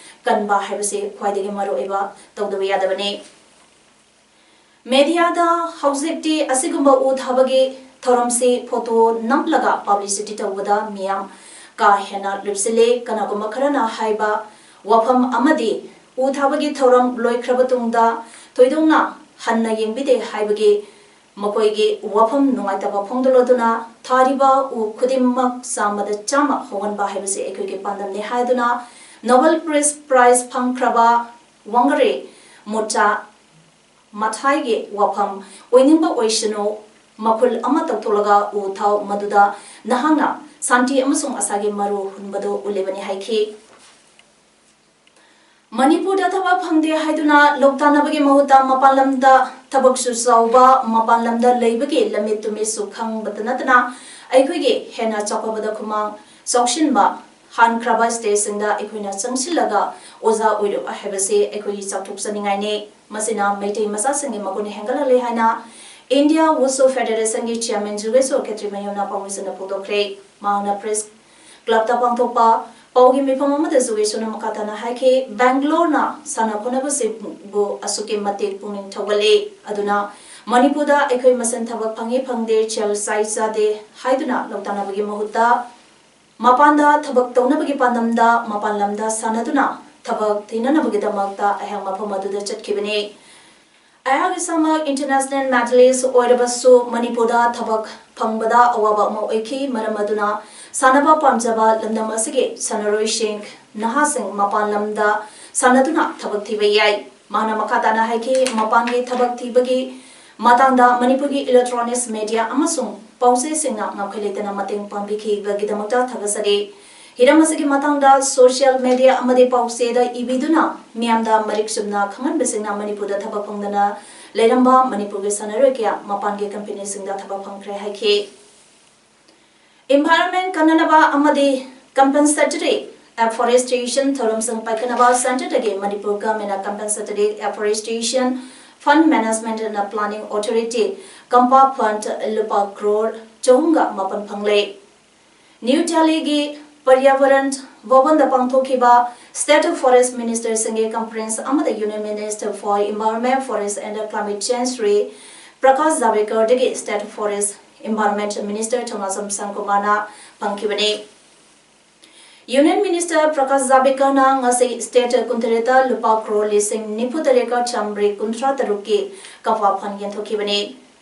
ꯀꯟꯕ ꯍꯥꯏꯕꯁꯤ ꯈ꯭ꯋꯥꯏꯗꯒꯤ ꯃꯔꯨꯑꯣꯏꯕ ꯇꯧꯗꯕ ꯌꯥꯗꯕꯅꯤ꯫ ꯃꯦꯗꯤꯌꯥꯗ ꯍꯧꯖꯤꯛꯇꯤ ꯑꯁꯤꯒꯨꯝꯕ ꯎ ꯊꯥꯕꯒꯤ ꯊꯧꯔꯝꯁꯤ ꯐꯣꯇꯣ ꯅꯝꯂꯒ ꯄꯕ꯭ꯂꯤꯁꯤꯇꯤ ꯇꯧꯕꯗ ꯃꯤꯌꯥꯝ ꯀꯥ ꯍꯦꯟꯅ ꯂꯨꯞꯁꯤꯜꯂꯤ꯫ ꯀꯅꯥꯒꯨꯝꯕ ꯈꯔꯅ ꯍꯥꯏꯕ ꯋꯥꯐꯝ ꯑꯃꯗꯤ ꯎ ꯊꯥꯕꯒꯤ ꯊꯧꯔꯝ ꯂꯣꯏꯈ꯭ꯔꯕ ꯇꯨꯡꯗ ꯊꯣꯏꯗꯣꯛꯅ ꯍꯟꯅ ꯌꯦꯡꯕꯤꯗꯦ ꯍꯥꯏꯕꯒꯤ ꯃꯈꯣꯏꯒꯤ ꯋꯥꯐꯝ ꯅꯨꯡꯉꯥꯏꯇꯕ ꯐꯣꯡꯗꯣꯛꯂꯗꯨꯅ, ꯊꯥꯔꯤꯕ ꯎ ꯈꯨꯗꯤꯡꯃꯛ ꯆꯥꯝꯃꯗ ꯆꯥꯝꯃ ꯍꯧꯍꯟꯕ ꯍꯥꯏꯕꯁꯤ ꯑꯩꯈꯣꯏꯒꯤ ꯄꯥꯟꯗꯝꯅꯤ ꯍꯥꯏꯗꯨꯅ ꯅꯣꯕꯦꯜ ꯄ꯭ꯔꯤꯁ ꯄ꯭ꯔꯥꯏꯖ ꯐꯪꯈ꯭ꯔꯕ ꯋꯥꯡꯒꯔꯦ ꯃꯣꯆꯥ ꯃꯊꯥꯏꯒꯤ ꯋꯥꯐꯝ ꯑꯣꯏꯅꯤꯡꯕ ꯑꯣꯏꯁꯅꯨ, ꯃꯈꯨꯜ ꯑꯃ ꯇꯧꯊꯣꯛꯂꯒ ꯎ ꯊꯥꯎ, ꯃꯗꯨꯗ ꯅꯍꯥꯛꯅ ꯁꯥꯟꯇꯤ ꯑꯃꯁꯨꯡ ꯑꯁꯥꯒꯤ ꯃꯔꯨ ꯍꯨꯟꯕꯗꯨ ꯎꯠꯂꯤꯕꯅꯤ ꯍꯥꯏꯈꯤ꯫ ꯃꯅꯤꯄꯨꯔꯗ ꯊꯕꯛ ꯐꯪꯗꯦ ꯍꯥꯏꯗꯨꯅ ꯂꯧꯇꯥꯟꯅꯕꯒꯤ ꯃꯍꯨꯠꯇ ꯃꯄꯥꯟ ꯂꯝꯗ ꯊꯕꯛꯁꯨ ꯆꯥꯎꯕ, ꯃꯄꯥꯟ ꯂꯝꯗ ꯂꯩꯕꯒꯤ ꯂꯝꯃꯤꯠ ꯇꯨꯃꯤꯠꯁꯨ ꯈꯪꯕꯇ ꯅꯠꯇꯅ ꯑꯩꯈꯣꯏꯒꯤ ꯍꯦꯟꯅ ꯆꯥꯎꯈꯠꯄꯗ ꯈꯨꯃꯥꯡ ꯆꯥꯎꯁꯤꯟꯕ ꯍꯟꯈ꯭ꯔꯕ ꯁ꯭ꯇꯦꯠꯁꯤꯡꯗ ꯑꯩꯈꯣꯏꯅ ꯆꯪꯁꯤꯜꯂꯒ ꯑꯣꯖꯥ ꯑꯣꯏꯔꯨꯕ ꯍꯥꯏꯕꯁꯤ ꯑꯩꯈꯣꯏꯒꯤ ꯆꯥꯎꯊꯣꯛꯆꯅꯤꯡꯉꯥꯏꯅꯤ꯫ ꯃꯁꯤꯅ ꯃꯩꯇꯩ ꯃꯆꯥꯁꯤꯡꯒꯤ ꯃꯒꯨꯟ ꯍꯦꯟꯒꯠꯍꯜꯂꯦ ꯍꯥꯏꯅ ꯏꯟꯗꯤꯌꯥ ꯋꯨꯁꯨ ꯐꯦꯗꯦꯔꯦꯁꯟꯒꯤ ꯆꯤꯌꯥꯔꯃꯦꯟ ꯖꯨꯒꯦꯁꯣꯔ ꯈꯦꯇ꯭ꯔꯤ ꯃꯌꯨꯝꯅ ꯄꯥꯎꯃꯤꯁꯤꯡꯗ ꯐꯣꯡꯗꯣꯛꯈ꯭ꯔꯦ꯫ ꯃꯍꯥꯛꯅ ꯄ꯭ꯔꯦꯁ ꯀ꯭ꯂꯕꯇ ꯄꯥꯡꯊꯣꯛꯄ ꯄꯥꯎꯒꯤ ꯃꯤꯐꯝ ꯑꯃꯗ ꯖꯨꯒꯦꯁꯣꯔꯅ ꯃꯈꯥ ꯇꯥꯅ ꯍꯥꯏꯈꯤ, ꯕꯦꯡꯒ꯭ꯂꯣꯔꯅ ꯁꯥꯟꯅ ꯈꯣꯠꯅꯕꯁꯤꯡꯕꯨ ꯑꯁꯨꯛꯀꯤ ꯃꯇꯤꯛ ꯄꯨꯛꯅꯤꯡ ꯊꯧꯒꯠꯂꯤ꯫ ꯑꯗꯨꯅ ꯃꯅꯤꯄꯨꯔꯗ ꯑꯩꯈꯣꯏ ꯃꯁꯦꯟ ꯊꯕꯛ ꯐꯪꯏ ꯐꯪꯗꯦ, ꯆꯦꯜ ꯆꯥꯏ ꯆꯥꯗꯦ ꯍꯥꯏꯗꯨꯅ ꯂꯧꯇꯥꯟꯅꯕꯒꯤ ꯃꯍꯨꯠꯇ ꯃꯄꯥꯟꯗ ꯊꯕꯛ ꯇꯧꯅꯕꯒꯤ ꯄꯥꯟꯗꯝꯗ ꯃꯄꯥꯟ ꯂꯝꯗ ꯁꯥꯟꯅꯗꯨꯅ ꯊꯕꯛ ꯊꯤꯅꯅꯕꯒꯤꯗꯃꯛꯇ ꯑꯩꯍꯥꯛ ꯃꯐꯝ ꯑꯗꯨꯗ ꯆꯠꯈꯤꯕꯅꯤ꯫ ꯑꯩꯍꯥꯛ ꯏꯁꯥꯃꯛ ꯏꯟꯇꯔꯅꯦꯁꯅꯦꯜ ꯃꯦꯗꯥꯂꯤꯁ ꯑꯣꯏꯔꯕꯁꯨ ꯃꯅꯤꯄꯨꯔꯗ ꯊꯕꯛ ꯐꯪꯕꯗ ꯑꯋꯥꯕ ꯑꯃ ꯑꯣꯏꯈꯤ꯫ ꯃꯔꯝ ꯑꯗꯨꯅ ꯁꯥꯟꯅꯕ ꯄꯥꯝꯖꯕ ꯂꯝꯗꯝ ꯑꯁꯤꯒꯤ ꯁꯥꯟꯅꯔꯣꯏꯁꯤꯡ, ꯅꯍꯥꯁꯤꯡ ꯃꯄꯥꯟ ꯂꯝꯗ ꯁꯥꯟꯅꯗꯨꯅ ꯊꯕꯛ ꯊꯤꯕ ꯌꯥꯏ꯫ ꯃꯍꯥꯛꯅ ꯃꯈꯥ ꯇꯥꯅ ꯍꯥꯏꯈꯤ, ꯃꯄꯥꯟꯒꯤ ꯊꯕꯛ ꯊꯤꯕꯒꯤ ꯃꯇꯥꯡꯗ ꯃꯅꯤꯄꯨꯔꯒꯤ ꯏꯂꯦꯛꯇ꯭ꯔꯣꯅꯤꯛꯁ ꯃꯦꯗꯤꯌꯥ ꯑꯃꯁꯨꯡ ꯄꯥꯎꯆꯦꯁꯤꯡꯅ ꯉꯝꯈꯩ ꯂꯩꯇꯅ ꯃꯇꯦꯡ ꯄꯥꯡꯕꯤꯈꯤꯕꯒꯤꯗꯃꯛꯇ ꯊꯥꯒꯠꯆꯔꯤ꯫ ꯍꯤꯔꯝ ꯑꯁꯤꯒꯤ ꯃꯇꯥꯡꯗ ꯁꯣꯁꯤꯌꯦꯜ ꯃꯦꯗꯤꯌꯥ ꯑꯃꯗꯤ ꯄꯥꯎꯆꯦꯗ ꯏꯕꯤꯗꯨꯅ ꯃꯤꯌꯥꯝꯗ ꯃꯔꯤꯛ ꯆꯨꯝꯅ ꯈꯪꯍꯟꯕꯁꯤꯡꯅ ꯃꯅꯤꯄꯨꯔꯗ ꯊꯕꯛ ꯐꯪꯗꯅ ꯂꯩꯔꯝꯕ ꯃꯅꯤꯄꯨꯔꯒꯤ ꯁꯥꯟꯅꯔꯣꯏ ꯀꯌꯥ ꯃꯄꯥꯟꯒꯤ ꯀꯝꯄꯦꯅꯤꯁꯤꯡꯗ ꯊꯕꯛ ꯐꯪꯈ꯭ꯔꯦ ꯍꯥꯏꯈꯤ꯫ ꯏꯟꯚꯥꯏꯔꯟꯃꯦꯟ ꯀꯟꯅꯅꯕ ꯑꯃꯗꯤ ꯀꯝꯄꯦꯟꯁꯦꯇꯔꯤ ꯑꯦꯐꯣꯔꯦꯁꯇꯦꯁꯟ ꯊꯧꯔꯝꯁꯤꯡ ꯄꯥꯏꯈꯠꯅꯕ ꯁꯦꯟꯇꯔꯗꯒꯤ ꯃꯅꯤꯄꯨꯔ ꯒꯚꯔꯟꯃꯦꯟꯠꯅ compensatory afforestation fund management and planning authority, CAMPA fund, ꯂꯨꯄꯥ ꯀ꯭ꯔꯣꯔ ꯆꯍꯨꯝꯒ ꯃꯥꯄꯟ ꯐꯪꯂꯦ꯫ ꯅ꯭ꯌꯨ ꯗꯦꯜꯂꯤꯒꯤ ꯄꯔꯤꯌꯥꯕꯔꯟ ꯚꯕꯟꯗ ꯄꯥꯡꯊꯣꯛꯈꯤꯕ ꯁ꯭ꯇꯦꯠ ꯐꯣꯔꯦꯁꯠ ꯃꯤꯅꯤꯁꯇꯔꯁꯤꯡꯒꯤ ꯀꯟꯐꯔꯦꯟꯁ ꯑꯃꯗ union minister for environment, forest and climate change Shri Prakash ꯖꯥꯕꯦꯀꯔꯗꯒꯤ state forest environment minister Thounaojam ꯁꯥꯡꯀꯨꯃꯥꯔꯅ ꯐꯪꯈꯤꯕꯅꯤ꯫ ꯌꯨꯅꯤꯌꯟ ꯃꯤꯅꯤꯁꯇꯔ ꯄ꯭ꯔꯀꯥꯁ ꯖꯥꯕꯦꯀꯔꯅ ꯉꯁꯤ ꯁ꯭ꯇꯦꯠ ꯀꯨꯟꯇꯔꯦꯠꯇ ꯂꯨꯄꯥ ꯀ꯭ꯔꯣꯔ ꯂꯤꯁꯤꯡ ꯅꯤꯐꯨ ꯇꯔꯦꯠꯀ ꯆꯥꯃ꯭ꯔꯤ ꯀꯨꯟꯊ꯭ꯔꯥ ꯇꯔꯨꯛꯀꯤ ꯀꯝꯄꯥ ꯐꯟꯗ ꯌꯦꯟꯊꯣꯛꯈꯤꯕꯅꯤ꯫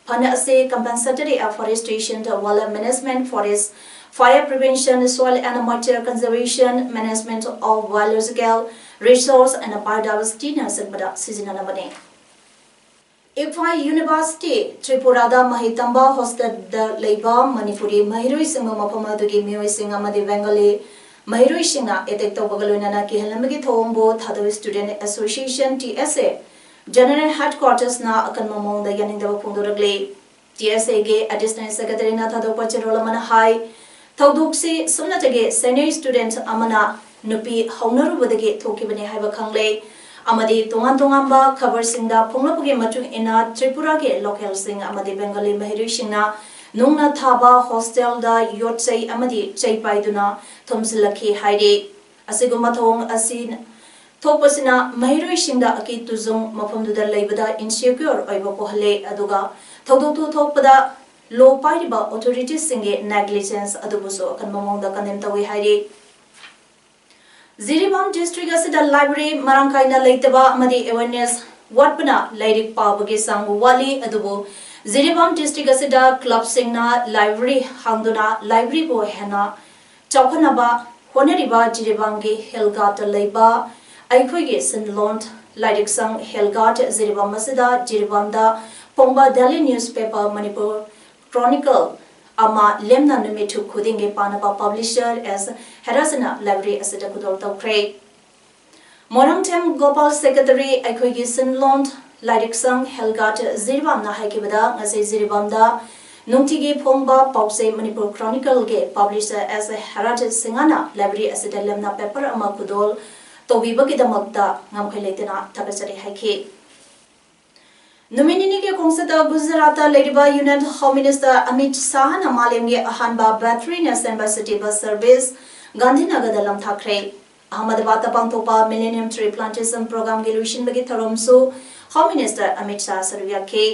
ꯐꯟꯗ ꯑꯁꯤ compensatory afforestation, wildlife management, forest fire prevention, soil and moisture conservation, management of biological resources and ꯕꯥꯏꯑꯣꯗꯥꯏꯚꯔꯁꯤꯇꯤꯅꯆꯤꯡꯕꯗ ꯁꯤꯖꯤꯟꯅꯅꯕꯅꯤ꯫ ꯏꯝꯐꯥꯜ ꯌꯨꯅꯤꯚꯔꯁꯤꯇꯤ ꯇ꯭ꯔꯤꯄꯨꯔꯥꯗ ꯃꯍꯩ ꯇꯝꯕ ꯍꯣꯁꯇꯦꯜꯗ ꯂꯩꯕ ꯃꯅꯤꯄꯨꯔꯤ ꯃꯍꯩꯔꯣꯏꯁꯤꯡꯕꯨ ꯃꯐꯝ ꯑꯗꯨꯒꯤ ꯃꯤꯑꯣꯏꯁꯤꯡ ꯑꯃꯗꯤ ꯕꯦꯡꯒꯂꯤ ꯃꯍꯩꯔꯣꯏꯁꯤꯡꯅ ꯑꯦꯇꯦꯛ ꯇꯧꯕꯒ ꯂꯣꯏꯅꯅ ꯀꯤꯍꯜꯂꯝꯕꯒꯤ ꯊꯧꯑꯣꯡꯕꯨ ꯊꯥꯗꯧ ꯁ꯭ꯇꯨꯗꯦꯟꯠ ꯑꯦꯁꯣꯁꯤꯌꯦꯁꯟ, ꯇꯤ ꯑꯦꯁ ꯑꯦ, ꯖꯦꯅꯔꯦꯜ ꯍꯦꯗꯀ꯭ꯋꯥꯇꯔꯁꯅ ꯑꯀꯟꯕ ꯃꯑꯣꯡꯗ ꯌꯥꯅꯤꯡꯗꯕ ꯐꯣꯡꯗꯣꯔꯛꯂꯤ꯫ ꯇꯤ ꯑꯦꯁ ꯑꯦꯒꯤ ꯑꯦꯗꯤꯁꯅꯦꯜ ꯁꯦꯀ꯭ꯔꯦꯇꯔꯤꯅ ꯊꯥꯗꯣꯛꯄ ꯆꯦꯔꯣꯜ ꯑꯃꯅ ꯍꯥꯏ, ꯊꯧꯗꯣꯛꯁꯤ ꯁꯨꯞꯅꯇꯒꯤ ꯁꯦꯅꯤꯌꯔ ꯁ꯭ꯇꯨꯗꯦꯟꯠ ꯑꯃꯅ ꯅꯨꯄꯤ ꯍꯧꯅꯔꯨꯕꯗꯒꯤ ꯊꯣꯛꯈꯤꯕꯅꯤ ꯍꯥꯏꯕ ꯈꯪꯂꯦ ꯑꯃꯗꯤ ꯇꯣꯉꯥꯟ ꯇꯣꯉꯥꯟꯕ ꯈꯕꯔꯁꯤꯡꯗ ꯐꯣꯡꯂꯛꯄꯒꯤ ꯃꯇꯨꯡ ꯏꯟꯅ ꯇ꯭ꯔꯤꯄꯨꯔꯥꯒꯤ ꯂꯣꯀꯦꯜꯁꯤꯡ ꯑꯃꯗꯤ ꯕꯦꯡꯒꯂꯤ ꯃꯍꯩꯔꯣꯏꯁꯤꯡꯅ ꯅꯨꯡꯅ ꯊꯥꯕ ꯍꯣꯁꯇꯦꯜꯗ ꯌꯣꯠ ꯆꯩ ꯑꯃꯗꯤ ꯆꯩ ꯄꯥꯏꯗꯨꯅ ꯊꯣꯝꯖꯤꯜꯂꯛꯈꯤ ꯍꯥꯏꯔꯤ꯫ ꯑꯁꯤꯒꯨꯝꯕ ꯊꯧꯑꯣꯡ ꯑꯁꯤ ꯊꯣꯛꯄꯁꯤꯅ ꯃꯍꯩꯔꯣꯏꯁꯤꯡꯗ ꯑꯀꯤ ꯇꯨꯖꯨꯡ, ꯃꯐꯝꯗꯨꯗ ꯂꯩꯕꯗ ꯏꯟꯁꯦꯀ꯭ꯌꯣꯔ ꯑꯣꯏꯕ ꯄꯣꯛꯍꯜꯂꯦ, ꯑꯗꯨꯒ ꯊꯧꯗꯣꯛꯇꯨ ꯊꯣꯛꯄꯗ ꯂꯣ ꯄꯥꯏꯔꯤꯕ ꯑꯣꯊꯣꯔꯤꯇꯤꯁꯤꯡꯒꯤ ꯅꯦꯒ꯭ꯂꯤꯖꯦꯟꯁ ꯑꯗꯨꯕꯨꯁꯨ ꯑꯀꯟꯕ ꯃꯑꯣꯡꯗ ꯀꯟꯗꯦꯝ ꯇꯧꯏ ꯍꯥꯏꯔꯤ꯫ ꯖꯤꯔꯤꯕꯥꯝ ꯗꯤꯁꯇ꯭ꯔꯤꯛ ꯑꯁꯤꯗ ꯂꯥꯏꯕ꯭ꯔꯦꯔꯤ ꯃꯔꯥꯡ ꯀꯥꯏꯅ ꯂꯩꯇꯕ ꯑꯃꯗꯤ ꯑꯦꯋꯦꯔꯅꯦꯁ ꯋꯥꯠꯄꯅ ꯂꯥꯏꯔꯤꯛ ꯄꯥꯕꯒꯤ ꯆꯥꯡ ꯋꯥꯠꯂꯤ꯫ ꯑꯗꯨꯕꯨ ꯖꯤꯔꯤꯕꯥꯝ ꯗꯤꯁꯇ꯭ꯔꯤꯛ ꯑꯁꯤꯗ ꯀ꯭ꯂꯕꯁꯤꯡꯅ ꯂꯥꯏꯕ꯭ꯔꯦꯔꯤ ꯍꯥꯡꯗꯨꯅ ꯂꯥꯏꯕ꯭ꯔꯦꯔꯤꯕꯨ ꯍꯦꯟꯅ ꯆꯥꯎꯈꯠꯅꯕ ꯍꯣꯠꯅꯔꯤꯕ ꯖꯤꯔꯤꯕꯥꯝꯒꯤ ꯍꯤꯜ ꯒꯥꯔꯗꯇ ꯂꯩꯕ ꯑꯩꯈꯣꯏꯒꯤ ꯁꯤꯟꯂꯣꯟ ꯂꯥꯏꯔꯤꯛ ꯁꯪ ꯍꯤꯜ ꯒꯥꯔꯗ ꯖꯤꯔꯤꯕꯥꯝ ꯑꯁꯤꯗ ꯖꯤꯔꯤꯕꯥꯝꯗ ꯐꯣꯡꯕ ꯗꯦꯂꯤ ꯅ꯭ꯌꯨꯁꯄꯦꯄꯔ ꯃꯅꯤꯄꯨꯔ ꯀ꯭ꯔꯣꯅꯤꯀꯜ ꯑꯃ ꯂꯦꯝꯅ ꯅꯨꯃꯤꯠ ꯈꯨꯗꯤꯡꯒꯤ ꯄꯥꯅꯕ ꯄꯕ꯭ꯂꯤꯁꯔ ꯑꯦꯁ ꯍꯦꯔꯥꯁꯅ ꯂꯥꯏꯕ꯭ꯔꯦꯔꯤ ꯑꯁꯤꯗ ꯈꯨꯗꯣꯜ ꯇꯧꯈ꯭ꯔꯦ꯫ ꯃꯣꯏꯔꯥꯡꯊꯦꯝ ꯒꯣꯄꯥꯜ, ꯁꯦꯀ꯭ꯔꯦꯇꯔꯤ, ꯑꯩꯈꯣꯏꯒꯤ ꯁꯤꯟꯂꯣꯟ ꯂꯥꯏꯔꯤꯛ ꯁꯪ ꯍꯤꯜ ꯒꯥꯔꯗ ꯖꯤꯔꯤꯕꯥꯝꯅ ꯍꯥꯏꯈꯤꯕꯗ, ꯉꯁꯤ ꯖꯤꯔꯤꯕꯥꯝꯗ ꯅꯨꯡꯇꯤꯒꯤ ꯐꯣꯡꯕ ꯄꯥꯎꯆꯦ ꯃꯅꯤꯄꯨꯔ ꯀ꯭ꯔꯣꯅꯤꯀꯜꯒꯤ ꯄꯕ꯭ꯂꯤꯁꯔ ꯑꯦꯁ ꯍꯦꯔꯥꯠ ꯁꯤꯡꯍꯅ ꯂꯥꯏꯕ꯭ꯔꯦꯔꯤ ꯑꯁꯤꯗ ꯂꯦꯝꯅ ꯄꯦꯄꯔ ꯑꯃ ꯈꯨꯗꯣꯜ ꯇꯧꯕꯤꯕꯒꯤꯗꯃꯛꯇ ꯉꯝꯈꯩ ꯂꯩꯇꯅ ꯊꯥꯒꯠꯆꯔꯤ ꯍꯥꯏꯈꯤ꯫ ꯅꯨꯃꯤꯠ ꯅꯤꯅꯤꯒꯤ ꯈꯣꯡꯆꯠꯇ ꯒꯨꯖꯔꯥꯠꯇ ꯂꯩꯔꯤꯕ ꯌꯨꯅꯤꯌꯟ ꯍꯣꯝ ꯃꯤꯅꯤꯁꯇꯔ ꯑꯃꯤꯠ ꯁꯥꯍꯅ ꯃꯥꯂꯦꯝꯒꯤ ꯑꯍꯥꯟꯕ ꯕꯦꯇꯔꯤꯅ ꯁꯦꯝꯕ ꯁꯤꯇꯤ ꯕꯁ ꯁꯔꯚꯤꯁ ꯒꯥꯟꯙꯤꯅꯒꯔꯗ ꯂꯝꯊꯥꯈ꯭ꯔꯦ꯫ ꯑꯍꯃꯗꯕꯥꯗꯇ ꯄꯥꯡꯊꯣꯛꯄ Millennium Tree Plantation Programꯒꯤ ꯂꯣꯏꯁꯤꯟꯕꯒꯤ ꯊꯧꯔꯝꯁꯨ ꯍꯣꯝ ꯃꯤꯅꯤꯁꯇꯔ ꯑꯃꯤꯠ ꯁꯥꯍ ꯁꯔꯨꯛ ꯌꯥꯈꯤ꯫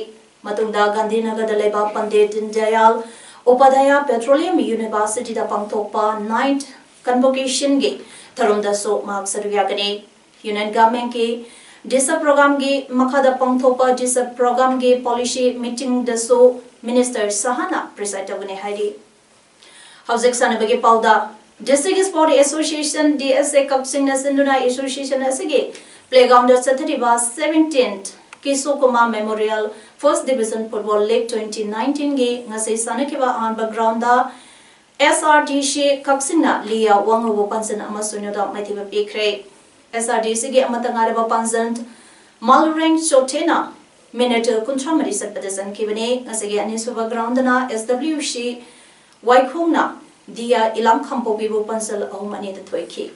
ꯃꯇꯨꯡꯗ ꯒꯥꯟꯙꯤꯅꯒꯔꯗ ꯂꯩꯕ ꯄꯟꯗꯤꯠ ꯗꯤꯟꯗꯌꯥꯜ ꯎꯄꯥꯙ꯭ꯌꯥꯌ ꯄꯦꯇ꯭ꯔꯣꯂꯤꯌꯝ ꯌꯨꯅꯤꯚꯔꯁꯤꯇꯤꯗ ꯄꯥꯡꯊꯣꯛꯄ Ninth Convocationꯒꯤ ꯊꯧꯔꯝꯗꯁꯨ ꯃꯍꯥꯛ ꯁꯔꯨꯛ ꯌꯥꯒꯅꯤ꯫ ꯌꯨꯅꯤꯌꯟ ꯒꯚꯔꯟꯃꯦꯟꯠꯀꯤ ꯗꯤꯁꯥ ꯄ꯭ꯔꯣꯒ꯭ꯔꯥꯝꯒꯤ ꯃꯈꯥꯗ ꯄꯥꯡꯊꯣꯛꯄ ꯗꯤꯁꯥ ꯄ꯭ꯔꯣꯒ꯭ꯔꯥꯝꯒꯤ ꯄꯣꯂꯤꯁꯤ ꯃꯤꯇꯤꯡꯗꯁꯨ ꯃꯤꯅꯤꯁꯇꯔ ꯁꯥꯍꯅ ꯄ꯭ꯔꯤꯁꯥꯏꯗ ꯇꯧꯒꯅꯤ ꯍꯥꯏꯔꯤ꯫ ꯍꯧꯖꯤꯛ ꯁꯥꯟꯅꯕꯒꯤ ꯄꯥꯎꯗ, district sport association, D S A, ꯀꯛꯆꯤꯡꯅ ꯁꯤꯟꯗꯨꯅ ꯑꯦꯁꯣꯁꯤꯌꯦꯁꯟ ꯑꯁꯤꯒꯤ ꯄ꯭ꯂꯦꯒ꯭ꯔꯥꯎꯟꯗ ꯆꯠꯊꯔꯤꯕ Seventeenth Kisho Kumar memorial first division football league twenty ꯅꯥꯏꯟꯇꯤꯟꯒꯤ ꯉꯁꯤ ꯁꯥꯟꯅꯈꯤꯕ ꯑꯍꯥꯟꯕ ꯒ꯭ꯔꯥꯎꯟꯗ ꯑꯦꯁ ꯑꯥꯔ ꯗꯤ ꯁꯤ ꯀꯛꯆꯤꯡꯅ ꯂꯤꯌꯥ ꯋꯥꯉꯧꯕꯨ ꯄꯥꯟꯖꯟ ꯑꯃ ꯁꯣꯏꯅꯣꯗ ꯃꯥꯏꯊꯤꯕ ꯄꯤꯈ꯭ꯔꯦ꯫ ꯑꯦꯁ ꯑꯥꯔ ꯗꯤ ꯁꯤꯒꯤ ꯑꯃꯠꯇ ꯉꯥꯏꯔꯕ ꯄꯥꯟꯖꯟ ꯃꯥꯂꯨꯔꯦꯡ ꯆꯣꯊꯦꯅ ꯃꯤꯅꯤꯠ ꯀꯨꯟꯊ꯭ꯔꯥ ꯃꯔꯤ ꯆꯠꯄꯗ ꯆꯟꯈꯤꯕꯅꯤ꯫ ꯉꯁꯤꯒꯤ ꯑꯅꯤꯁꯨꯕ ꯒ꯭ꯔꯥꯎꯟꯗꯅ ꯑꯦꯁ ꯗꯕ꯭ꯂꯤꯎ ꯁꯤ ꯋꯥꯏꯈꯣꯡꯅ ꯗꯤꯌꯥ ꯏꯂꯥꯝ ꯈꯥꯡꯄꯣꯛꯄꯤꯕꯨ ꯄꯥꯟꯖꯜ ꯑꯍꯨꯝ ꯑꯅꯤꯗ ꯊꯣꯏꯈꯤ꯫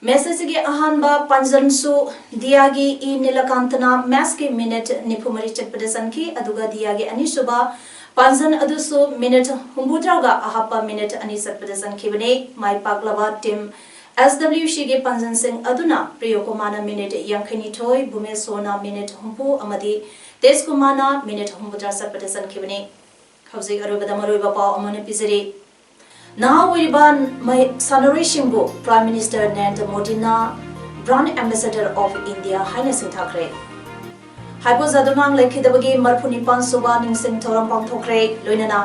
ꯃꯦꯁ ꯑꯁꯤꯒꯤ ꯑꯍꯥꯟꯕ ꯄꯥꯟꯖꯟꯁꯨ ꯗꯤꯌꯥꯒꯤ ꯏ ꯅꯤꯂꯀꯥꯟꯇꯅ ꯃꯦꯁꯀꯤ ꯃꯤꯅꯤꯠ ꯅꯤꯐꯨ ꯃꯔꯤ ꯆꯠꯄꯗ ꯆꯟꯈꯤ, ꯑꯗꯨꯒ ꯗꯤꯌꯥꯒꯤ ꯑꯅꯤꯁꯨꯕ ꯄꯥꯟꯖꯟ ꯑꯗꯨꯁꯨ ꯃꯤꯅꯤꯠ ꯍꯨꯝꯐꯨꯇꯔꯥꯒ ꯑꯍꯥꯞꯄ ꯃꯤꯅꯤꯠ ꯑꯅꯤ ꯆꯠꯄꯗ ꯆꯟꯈꯤꯕꯅꯤ꯫ ꯃꯥꯏ ꯄꯥꯛꯂꯕ ꯇꯤꯝ ꯑꯦꯁ ꯗꯕ꯭ꯂꯤꯎ ꯁꯤꯒꯤ ꯄꯥꯟꯖꯟꯁꯤꯡ ꯑꯗꯨꯅ ꯄ꯭ꯔꯤꯌꯣ ꯀꯨꯃꯥꯔꯅ ꯃꯤꯅꯤꯠ ꯌꯥꯡꯈꯩꯅꯤꯊꯣꯏ, ꯚꯨꯃꯦꯁꯣꯅ ꯃꯤꯅꯤꯠ ꯍꯨꯝꯐꯨ ꯑꯃꯗꯤ ꯇꯦꯖ ꯀꯨꯃꯥꯔꯅ ꯃꯤꯅꯤꯠ ꯍꯨꯝꯐꯨꯇꯔꯥ ꯆꯠꯄꯗ ꯆꯟꯈꯤꯕꯅꯤ꯫ ꯍꯧꯖꯤꯛ ꯑꯔꯣꯏꯕꯗ ꯃꯔꯨꯑꯣꯏꯕ ꯄꯥꯎ ꯑꯃꯅ ꯄꯤꯖꯔꯤ꯫ ꯅꯍꯥ ꯑꯣꯏꯔꯤꯕ ꯃꯍꯩ-, ꯁꯥꯟꯅꯔꯣꯏꯁꯤꯡꯕꯨ Prime Minister ꯅꯔꯦꯟꯗ꯭ꯔ ꯃꯣꯗꯤꯅ Brand Ambassador of India ꯍꯥꯏꯅ ꯁꯤꯡꯊꯥꯈ꯭ꯔꯦ꯫ ꯍꯥꯏꯄꯣ ꯖꯥꯗꯨꯉꯥꯡ ꯂꯩꯈꯤꯗꯕꯒꯤ ꯃꯔꯤꯐꯨ ꯅꯤꯄꯥꯟ ꯁꯨꯕ ꯅꯤꯡꯁꯤꯡ ꯊꯧꯔꯝ ꯄꯥꯡꯊꯣꯛꯈ꯭ꯔꯦ꯫ ꯂꯣꯏꯅꯅ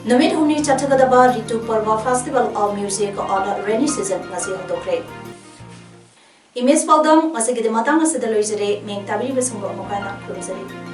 ꯅꯨꯃꯤꯠ ꯍꯨꯝꯅꯤ ꯆꯠꯊꯒꯗꯕ Ritu Parva Festival of Music on Rainy Season ꯉꯁꯤ ꯍꯧꯗꯣꯛꯈ꯭ꯔꯦ꯫ ꯏꯃꯦꯖ ꯄꯥꯎꯗꯝ ꯉꯁꯤꯒꯤꯗꯤ ꯃꯇꯥꯡ ꯑꯁꯤꯗ ꯂꯣꯏꯖꯔꯦ꯫ ꯃꯤꯡ ꯇꯥꯕꯤꯔꯤꯕꯁꯤꯡꯕꯨ ꯑꯃꯨꯛ ꯍꯟꯅ ꯈꯨꯔꯨꯝꯖꯔꯤ꯫